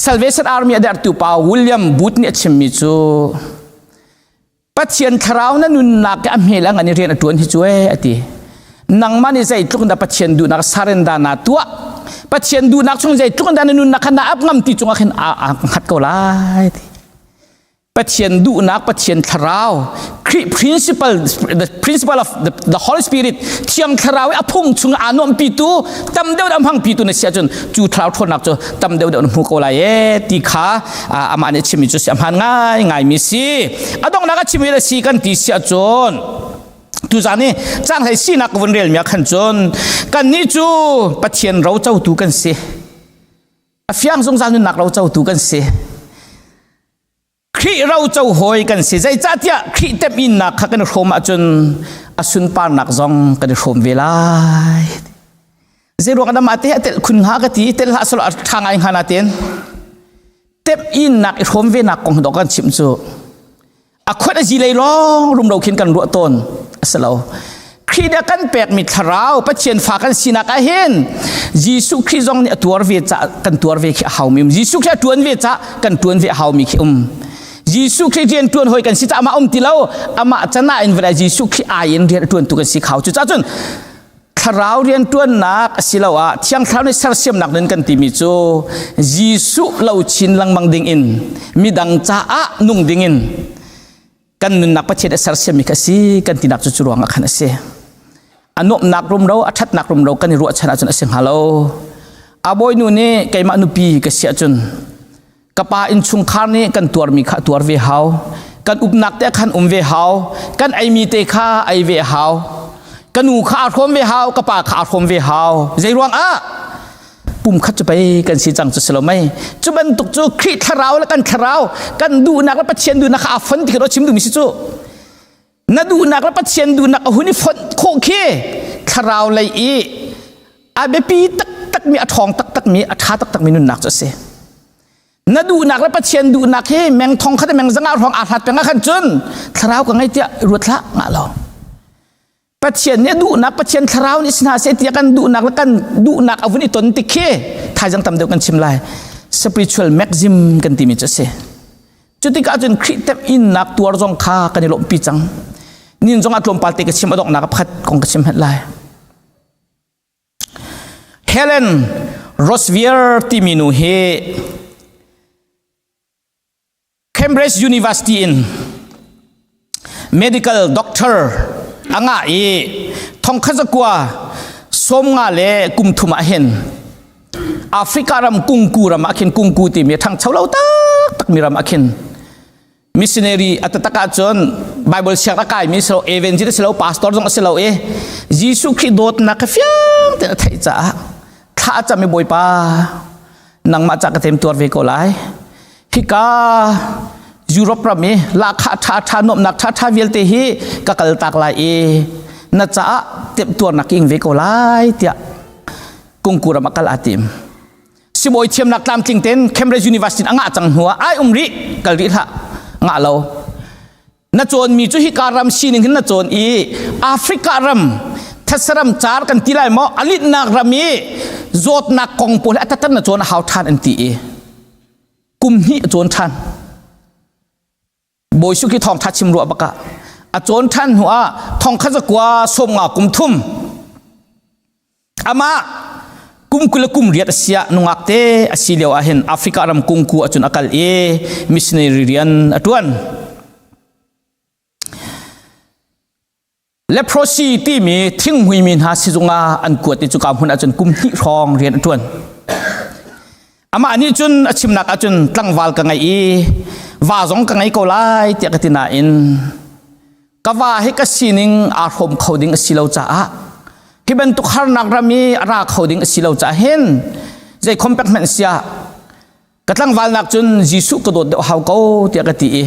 Salvation Army a dertu pa William Booth nih a chimmi cu Pathian thlarau na nunnak a hmel a ngan i rian a ṭuan hi cu ee a ti. Nangmah nih zeitluk in dah Pathian duhnak surrender na tuah Pathian duhnak chung zeitluk in dah na nunnak kha na ap ngam ti cungah khin aa hngat ko lai ti. Pathian duhnak Pathian thlarau Khrih principle the principle of the, the Holy Spirit thiang thlarau i a phung chung aa nuamhpitu tam deuh deuh hmangpitu na si ahcun cu thlarau ṭhawnnak cu tam deuh deuh na hmu ko lai e ti kha amah nih a chimmi cu si a hmaan ngai ngaimi si a donghnak a chimmi le si kan ti si ahcun tuzan i cang hlei sinak ka vun relmi ah khan cun kannih cu Pathian rocotu kan si. A fiang zungzal nunnak ro cotu kan si. Khrih ro co hawi kan si. Zeicahtiah Khrih temhinnak kha kan i hrawm ahcun a sunparnak zong kan i hrawm ve lai. Zeiruang ah mah te a telh khun hnga ka ti, tel hlah selaw a ṭha ngai hnga natin temhinnak i hrawm ve nak kong dawh kan chimh cu a khuat a zi lei lawng rumro khin kan ruah tawn a si lo. Khrih nih a kan pekmi thlarau Pathian fa kan sinak ah hin Jesuh Khrih zong nih a tuar ve ca kan tuar ve khi a haumi um. Jesuh Khrih a tuan ve ca kan tuan ve a haumi khi um. Jesuh Khrih rian tuan hoi kan si ca amah um ti lo amah can ah in vawlei Jesuh Khrih ai in rian a tuan tu kan si khau cu ca cun thlarau rian tuannak asiloah thiang thlarau nih sersiamnak nun kan timi cu Jesuh lo chin lengmang ding in midang caah nung ding in kan nunnak Pathian a sersiammi kha si kan tinak cu cu ruangah khan a si. A nuamhnak rumro a ṭhatnak rumro kan i ruahchan ahcun a si hnga lo. A bawinu nih keimah nupi ka si ahcun ka pa innchungkhar nih kan tuarmi kha tuar ve hau. Kan upnak te khan um ve hau. Kan eimi te kha ei ve hau. Ka nu kha aa hrawm ve hau, ka pa kha aa hrawm ve hau. Zei ruangah? Pum khat cu pei kan si cang cu si lo mei. Cu bantuk cu Khrih thlarau le kan thlarau kan duhnak le Pathian duhnak kha aa fon ti kha chim duhmi si cu. Na duhnak le Pathian duhnak a hun i fonh khawh khi thlarau lei i a biapi taktakmi a ṭhawng taktakmi a ṭha taktakmi nunnak cu a si. Na duhnak le Pathian duhnak hi meng thong khat meng zanga hrawng aa hlat peng ah khan cun thlarau ka ngei tiah ruat hlah ngah lo. Pathian nih a duhnak Pathian thlarau nih si hna seh tiah kan duhnak le kan duhnak a vun i ton tik khi thaizang tam deuh kan chim lai. Spiritual maxim kan timi cu a si. Cutikah cun Khrih temhinnak tuar zong kha kan i lawmhpi cang. Nin zong ah tlawmpal te ka chim a donghnak a pakhat kong ka chim hmet lai. Helen Rosvier timi nu hi Cambridge University in medical doctor a ngah i thongkhat zakua 50 le kum thum ah hin Africa ram kungku ram ah khin kungku timi ṭhangcho lo taktak mi ram ah khin missionary a taktak ahcun Bible siang a kaimi si lo evangelist si lo pastor zong a si lo i Jesuh Khrih dawtnak kha fiang tein a theih caah thla a cam i Bawipa nangmah ca ka temtuar ve ko lai hika Europe ram i lahkhah ṭha ṭha nuamhnak ṭha ṭha vialte hi ka kal tak lai i na caah temtuarnak ing ve ko lai tiah kungku ram a kal aa tim sibawi thiamnak tlamtling ten Cambridge University a ngah cang hnu ah ai um rih kal rih hlah ngah lo na cawnmi cu hika ram sining hin na cawn i Africa ram thetsaram car kan ti lai maw alitnak ram i zawtnak kong pawl hi a tattan na cawn a hau ṭhan an ti i kum hnih a cawn ṭhan Bawi Suki thawngṭha chim ruah bakah a cawn ṭhan hnu ah thongkhat zakua 50 kum thum Amah kum 20 le kum 8 a si ah nungak te a si lio ah hin Africa ram kungku ahcun a kal i missionary rian a ṭuan. Leprosy timi thinghmuimi hna sizung ah an kuat i cuka hmun ahcun kum hnih hrawng rian a ṭuan. Amah nih cun a chimnak ahcun tlangval ka ngei i va zong ka ngei ko lai tiah ka ti nain ka va hi ka sining aa hrawm kho ding a si lo caah hi bantuk harnak ram i a ra kho ding a si lo caah hin zei khom pek hmanh siah ka tlangval nak cun Jesuh ka dawt deuh hau ko tiah ka ti i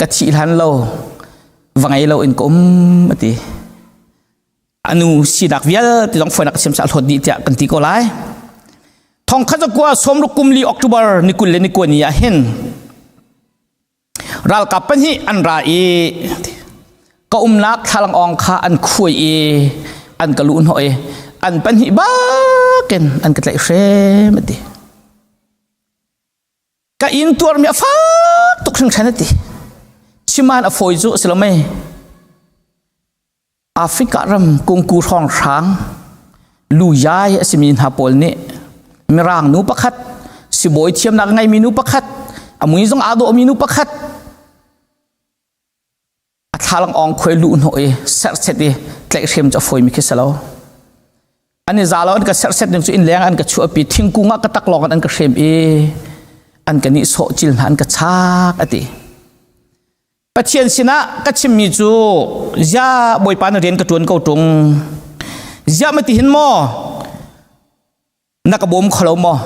ka thih hlan lo va ngei lo in ka um a ti. A nu sinak vialte zong fawinak siam sa hlawt dih tiah kan ti ko lai. Thong khat zakua 60 kum li October ni 20 le ni 20 ni ah hin Ralkap pahnih an ra i ka umnak thlalangawng kha an khuai i an ka luhhnawh i an pahnih bakin an ka tlaihhrem a ti. Ka inn tuarmi a fak tuk hringhran a ti. Chiman a fawi cu a si lo mei. Africa ram kungku hrawnghrang luyai a simi hna pawl nih Mirang nu pakhat sibawi thiamnak a ngeimi nu pakhat a mui zong aa dawhmi nu pakhat a thlalang awng khuai luh hnawh i serhset i tlaihhrem cu a fawimi khi si lo. An i za lo an ka serhset ning cu innleng an ka chuahpi thingkung ah ka taklawng in an ka hrem i an ka nihsawh cil hna an ka chak a ti. Pathian sinah ka chimmi cu ziah Bawipa na rian ka ṭuan ko ṭung ziah ma ti hin maw na ka bawm kho lo maw?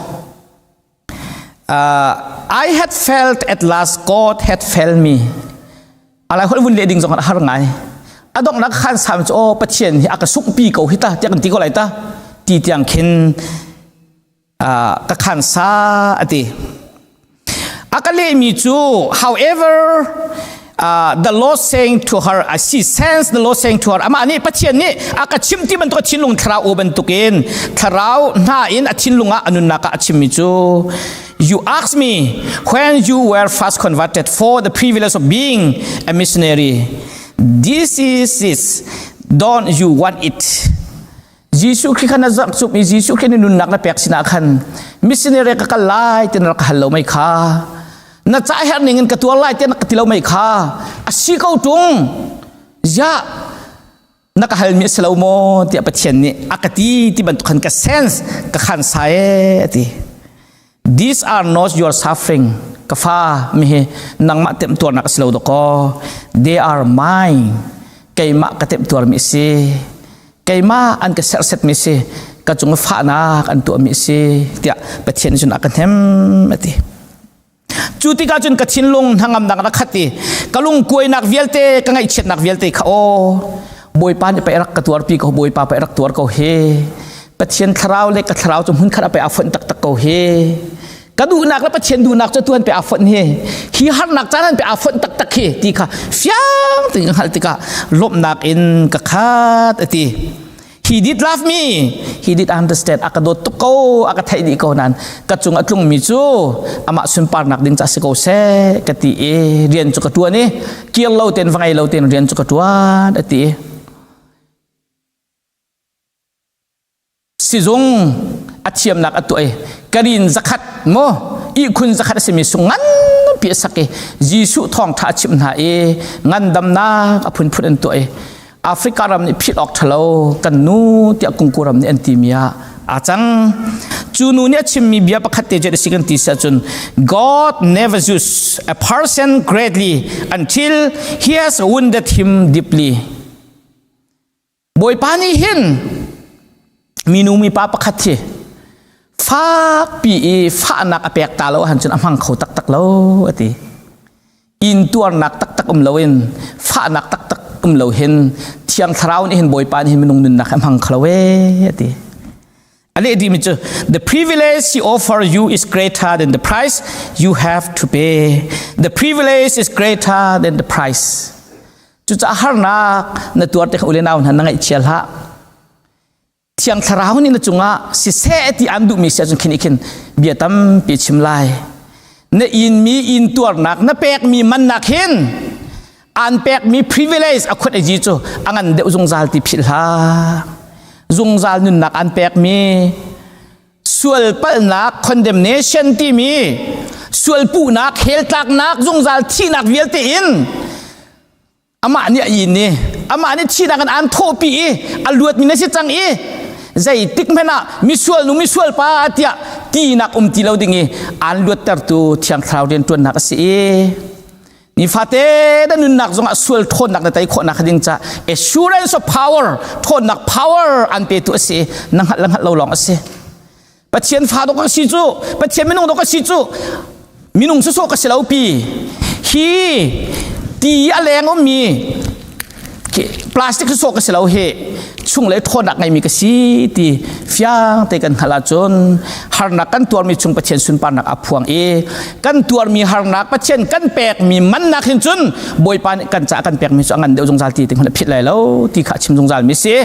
I had felt at last God had failed me. Alai holh vun le ding zong har ngai. Adong nak khan sam chu o Pathian hi aka sungpi ko hi ta tiang kan ti ko lai ta ti tiang khin ka khan sa ati. Aka le mi cu however the Lord saying to her I see sense the Lord saying to her amah nih Pathian nih a ka chim ti bantuk a thinlung thlarau aw bantukin thlarau hna in a thinlung ah a nunnak ah a chimmi cu you asked me when you were first converted for the privilege of being a missionary this is it don't you want it Jesuh Khrih kha na zarh cup i Jesuh Khrih nih nunnak na pek sinah khan missionary ka kal lai ti na rak hal lo mei kha na ca herh ning in ka tuar lai ti na ka ti lo mei kha a si ko tung ya na ka halmi a si lo maw tiah Pathian nih a ka ti ti bantuk khan ka sense ka khan sai a ti these are not your suffering ka fa mi hi nangmah temtuarnak a si lo dakaw they are mine keimah ka temtuarmi a si keimah an ka serhsetmi si ka cung fahnak an tuahmi si tiah Pathian cun a ka hnem a ti cu tikah cun ka thinlung hnangamnak na khat i ka lungkuainak vialte ka ngaihchiatnak vialte kha aw Bawipa nih pei rak ka tuarpi ko Bawipa pei rak tuar ko hi Pathian thlarau le ka thlarau cu hmunkhat a pei a fonh taktak ko hi ka duhnak le Pathian duhnak cu tuan pe aa fonh hi hi harnak caan an pe aa fonh taktak hi ti kha fiang tein ka hngalh tikah lawmhnak in ka khat a ti he did love me he did understand a ka dawt tuk ko a ka theih dih ko nan ka cung a tlungmi cu amah sunparnak ding ca si ko seh ka ti i rian cu ka tuan i kir lo ten va ngei lo ten rian cu ka tuan a ti Sizung a thiamnak a tuah i karin zakhat maw ihkhun zakhat a simi sung nganpi a sak i Jesuh thawngṭha a chimh hna i ngandamnak a phunphun an tuah i Africa ram nih philh awk ṭhalo kan nu tiah kungku ram nih an timi ah aa cang. Cu nu nih a chimmi bia pakhat te cu a si kan ti si ahcun God never use a person greatly until he has wounded him deeply. Bawipa nih hin minu mipa pakhat hi fakpi i fahnak a pek ta lo ahcun cun a hmang kho taktak lo a ti. Intuarnak taktak um loin fahnak taktak um lo hin Thiang Thlarau nih hin Bawipa nih hin minung nunnak hi a hmang kho lo ee a ti. A leh dihmi cu the privilege he offer you is greater than the price you have to pay. The privilege is greater than the price. Cucaah harnak na tuar te kha ule nau hna na ngaihchia hlah. Thiang Thlarau nih na cungah siseh ti an duhmi si ahcun khin i khin bia tampi chim lai. Na inmi in tuarnak na pekmi mannak hin an pekmi privilege a khut aji cu a ngan deuh zungzal ti philh hlah. Zungzal nunnak an pekmi sual palhnak condemnation timi sual puhnak heltlaknak zungzal thihnak vialte in amah nih a in i amah nih thihnak in an thawhpi i a luatmi na si cang i zeitik hmanh ah misual nu misual pa tiah tinak um ti lo ding i an luattertu thiang thlarau rianṭuannak a si i Nifate na nunnak zongah sual ṭhawnnak na tei khawhnak ding ca assurance of power ṭhawnnak power an petu a si na hngalh le hngalh lo lawng a si Pathian fa dok ka si cu Pathian minung dok ka si cu minung sawsawh ka si lo pi hi ti a leng ummi plastic sawsawh ka si lo hi chunglei ṭhawnnak ngeimi ka si ti fiang te kan hngalh ahcun harnak kan tuarmi chung Pathian sunparnak a phuang i kan tuarmi harnak Pathian kan pekmi mannak hin cun Bawipa nih kan caah kan pekmi cu a ngan deuh zungzal ti ti hmanh a phit lai lo ti kha a chim zungzal mi si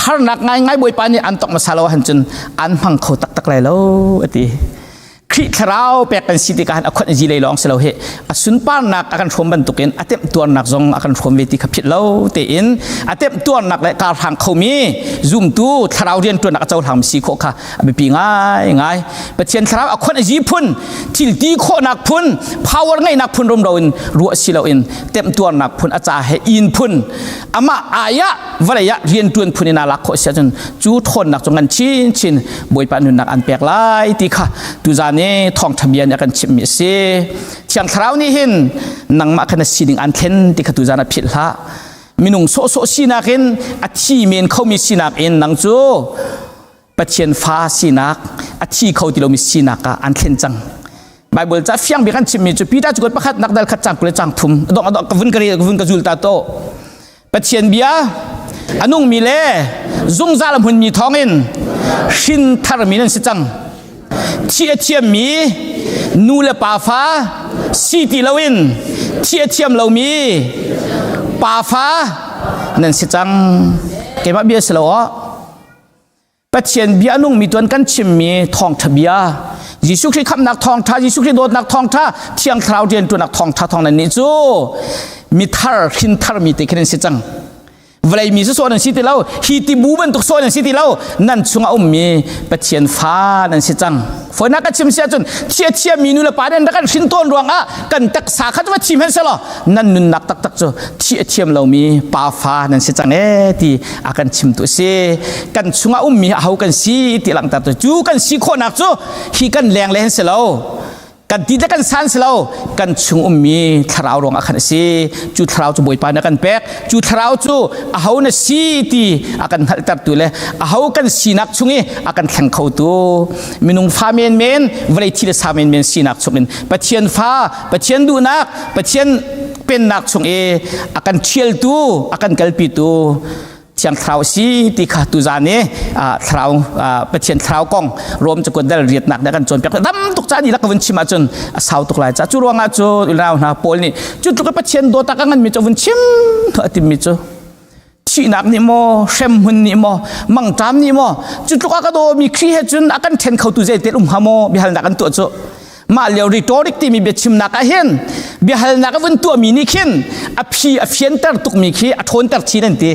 harnak ngaingai Bawipa nih an tok hmasa lo ahcun cun an hmang kho taktak lai lo a ti Khrih thlarau pek kan si tikah a khonh zi lei lawng si lo hi a sunparnak a kan hrawm bantukin a temtuarnak zong a kan hrawm ve ti kha philh lo tein a temtuarnak le karhlang khomi zumtu thlarau riantuannak a cohlang si khawh kha a biapi ngai ngai Pathian thlarau a khonh zi phun thil ti khawhnak phun power ngeihnak phun rumro in ruah si loin temtuarnak phun a ca he in phun amah ayah vawlei ah riantuan phun in aa lak khawh si ahcun cu ṭhawnnak cu ngan chinchin Bawipa nunnak an pek lai ti kha tuzan i thawngṭha bia nih a kan chimhmi a si. Thiang Thlarau nih hin nangmah kha na sining an thlen ti kha tuzan ah philh hlah. Minung sawhsawh sinak in a thi men khomi sinak in nang cu Pathian fa sinak a thi kho ti lomi sinak ah an thlen cang. Bible ca fiang bik an chimmi cu Peter cu pakhat nak dal khat cang kule cang thum adong adong ka vun ka ka vun ka zul ta to Pathian bia a nungmi le zungzal a hmunmi thawngin hrin tharmi nan si cang thi a thiammi nu le pa fa si ti loin thi a thiam lomi pa fa nan si cang keimah bia si lo aw Pathian bia nungmi tuan kan chimmi thawngṭha bia Jesuh Khrih khamhnak thawngṭha Jesuh Khrih dawtnak thawngṭha Thiang Thlarau rianṭuannak thawngṭha thawng nan nih cu mithar hrinthar mi te khin an si cang vawlei mi cu nan si ti lo hi ti bu bantuk sawi nan si ti lo nan chungah ummi Pathian fa nan si cang foinak ka chim si ahcun thia thia mi nu le pa nan rak kan hrin tawn ruangah kan taksa kha cu va thi hmanh selaw nan nunnak taktak cu thi a thiam lomi pa fa nan si cang ee ti a kan chimtu a si kan chungah ummi aho kan si ti langhter tu cu kan si khawhnak cu hi kan leng le si lo kan ti le kan san si lo kan chung ummi thlarau ruang ah khan a si cu thlarau cu bawipa na kan pek cu thlarau cu aho na si ti a kan hngalhtertu le aho kan sinak chung i a kan thleng khotu minung fa menmen vawlei thi le sa menmen sinak chungin Pathian fa Pathian duhnak Pathian pennak chung i a kan ṭhialtu a kan kalpitu Thiang Thlarau si ti kha tuzan i thlarau Pathian thlarau kong Rom cakuat dal riatnak nih a kan cawnpiak dam tuk caan i lak ka vun chim ahcun a sau tuk lai ca cu ruangah cu unau hna Paul nih cu tluk i Pathian dawt a nganmi cu vun chim a timmi cu thihnak nih maw hremhmun nih maw mangṭam nih maw cu tluk a ka dawmi Khrih he cun a kan ṭhen khotu zeitel um hnga maw biahalnak an tuah cu mah lio rhetoric timi biachimnak ah hin biahalnak a vun tuahmi nih khin a phi a fianter tukmi khi a ṭhawnter chin an ti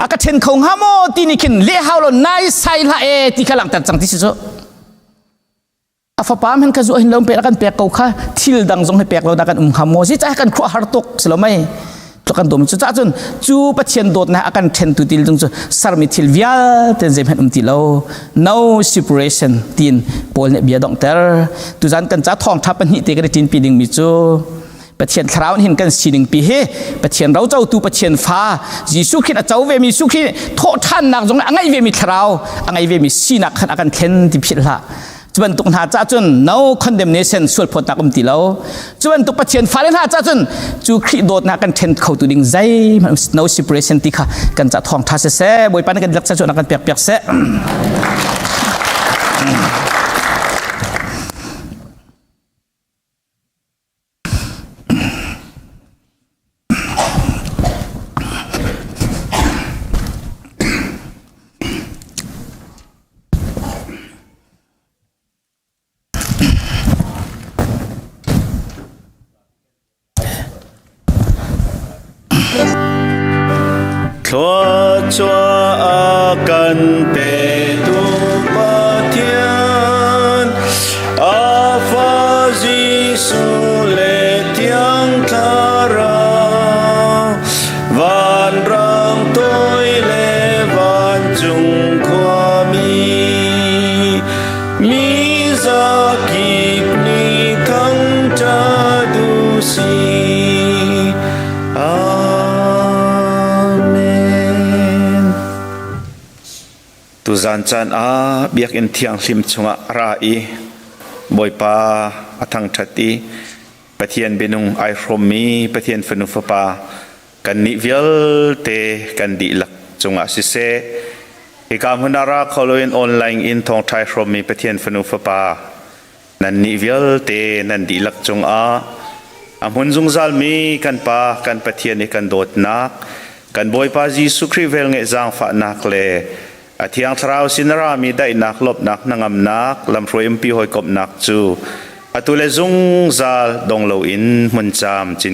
a ka ṭhen kho hnga maw ti nih khin leh hau lo nai sai hlah e ti kha langhter cang ti si cu a fapa men kha zu hin lo pe kan pek ko kha thil dang zong hi pek lo da kan um hnga maw si ca kan khuah har tuk si lo mei cu kan dom cu ca cun cu pathian dawtnak a kan ṭhen tu til dung cu sarmi thil vialte zeihmanh um ti lo no separation tin Paul nih bia donghter tuzan kan ca thawngṭha pahnih te kan i ṭinpi dingmi cu Pathian thlarau hin kan sining pi hi Pathian rocotu Pathian fa Jesuh Khrih a co ve mi Jesuh Khrih thawhṭhannak zong a ngei ve mi thlarau a ngei ve mi sinak khan a kan thlen ti philh hlah cu bantuk hna cah cun no condemnation sualphawtnak um ti lo cu bantuk Pathian fale hna cah cun cu Khrih dawtnak kan ṭhen khotu ding zeihmanh no separation ti kha kan ca thawng ṭha siseh Bawipa nih kan lak cu kan pek piak seh Thluachuah a kan petu Pathian, a fa Jesuh le Thiang Thlarau, vanrang toi le vancung khuami, mi zakip nih thangṭhat u sih. Amen. Tuzan caan ah biakinn thianghlim chungah a ra i Bawipa a thangṭhat i Pathian bianung ai hrawmmi Pathian fanu fapa kannih vialte kan dihlak cungah siseh hika hmun ah ra kho loin online in thawngṭha ai hrawmmi Pathian fanu fapa Nannih vialte nan dihlak cungah a hmun zungzalmi kan Pa kan Pathian i kan dawtnak, kan Bawipa Jesuh Khrih velngeih zaangfahnak le a Thiang Thlarau sin a rami daihnak, lawmhnak, hnangamnak, lamhruai umpi hawikomhnak cu atu le zungzal dong loin hmun caam cin.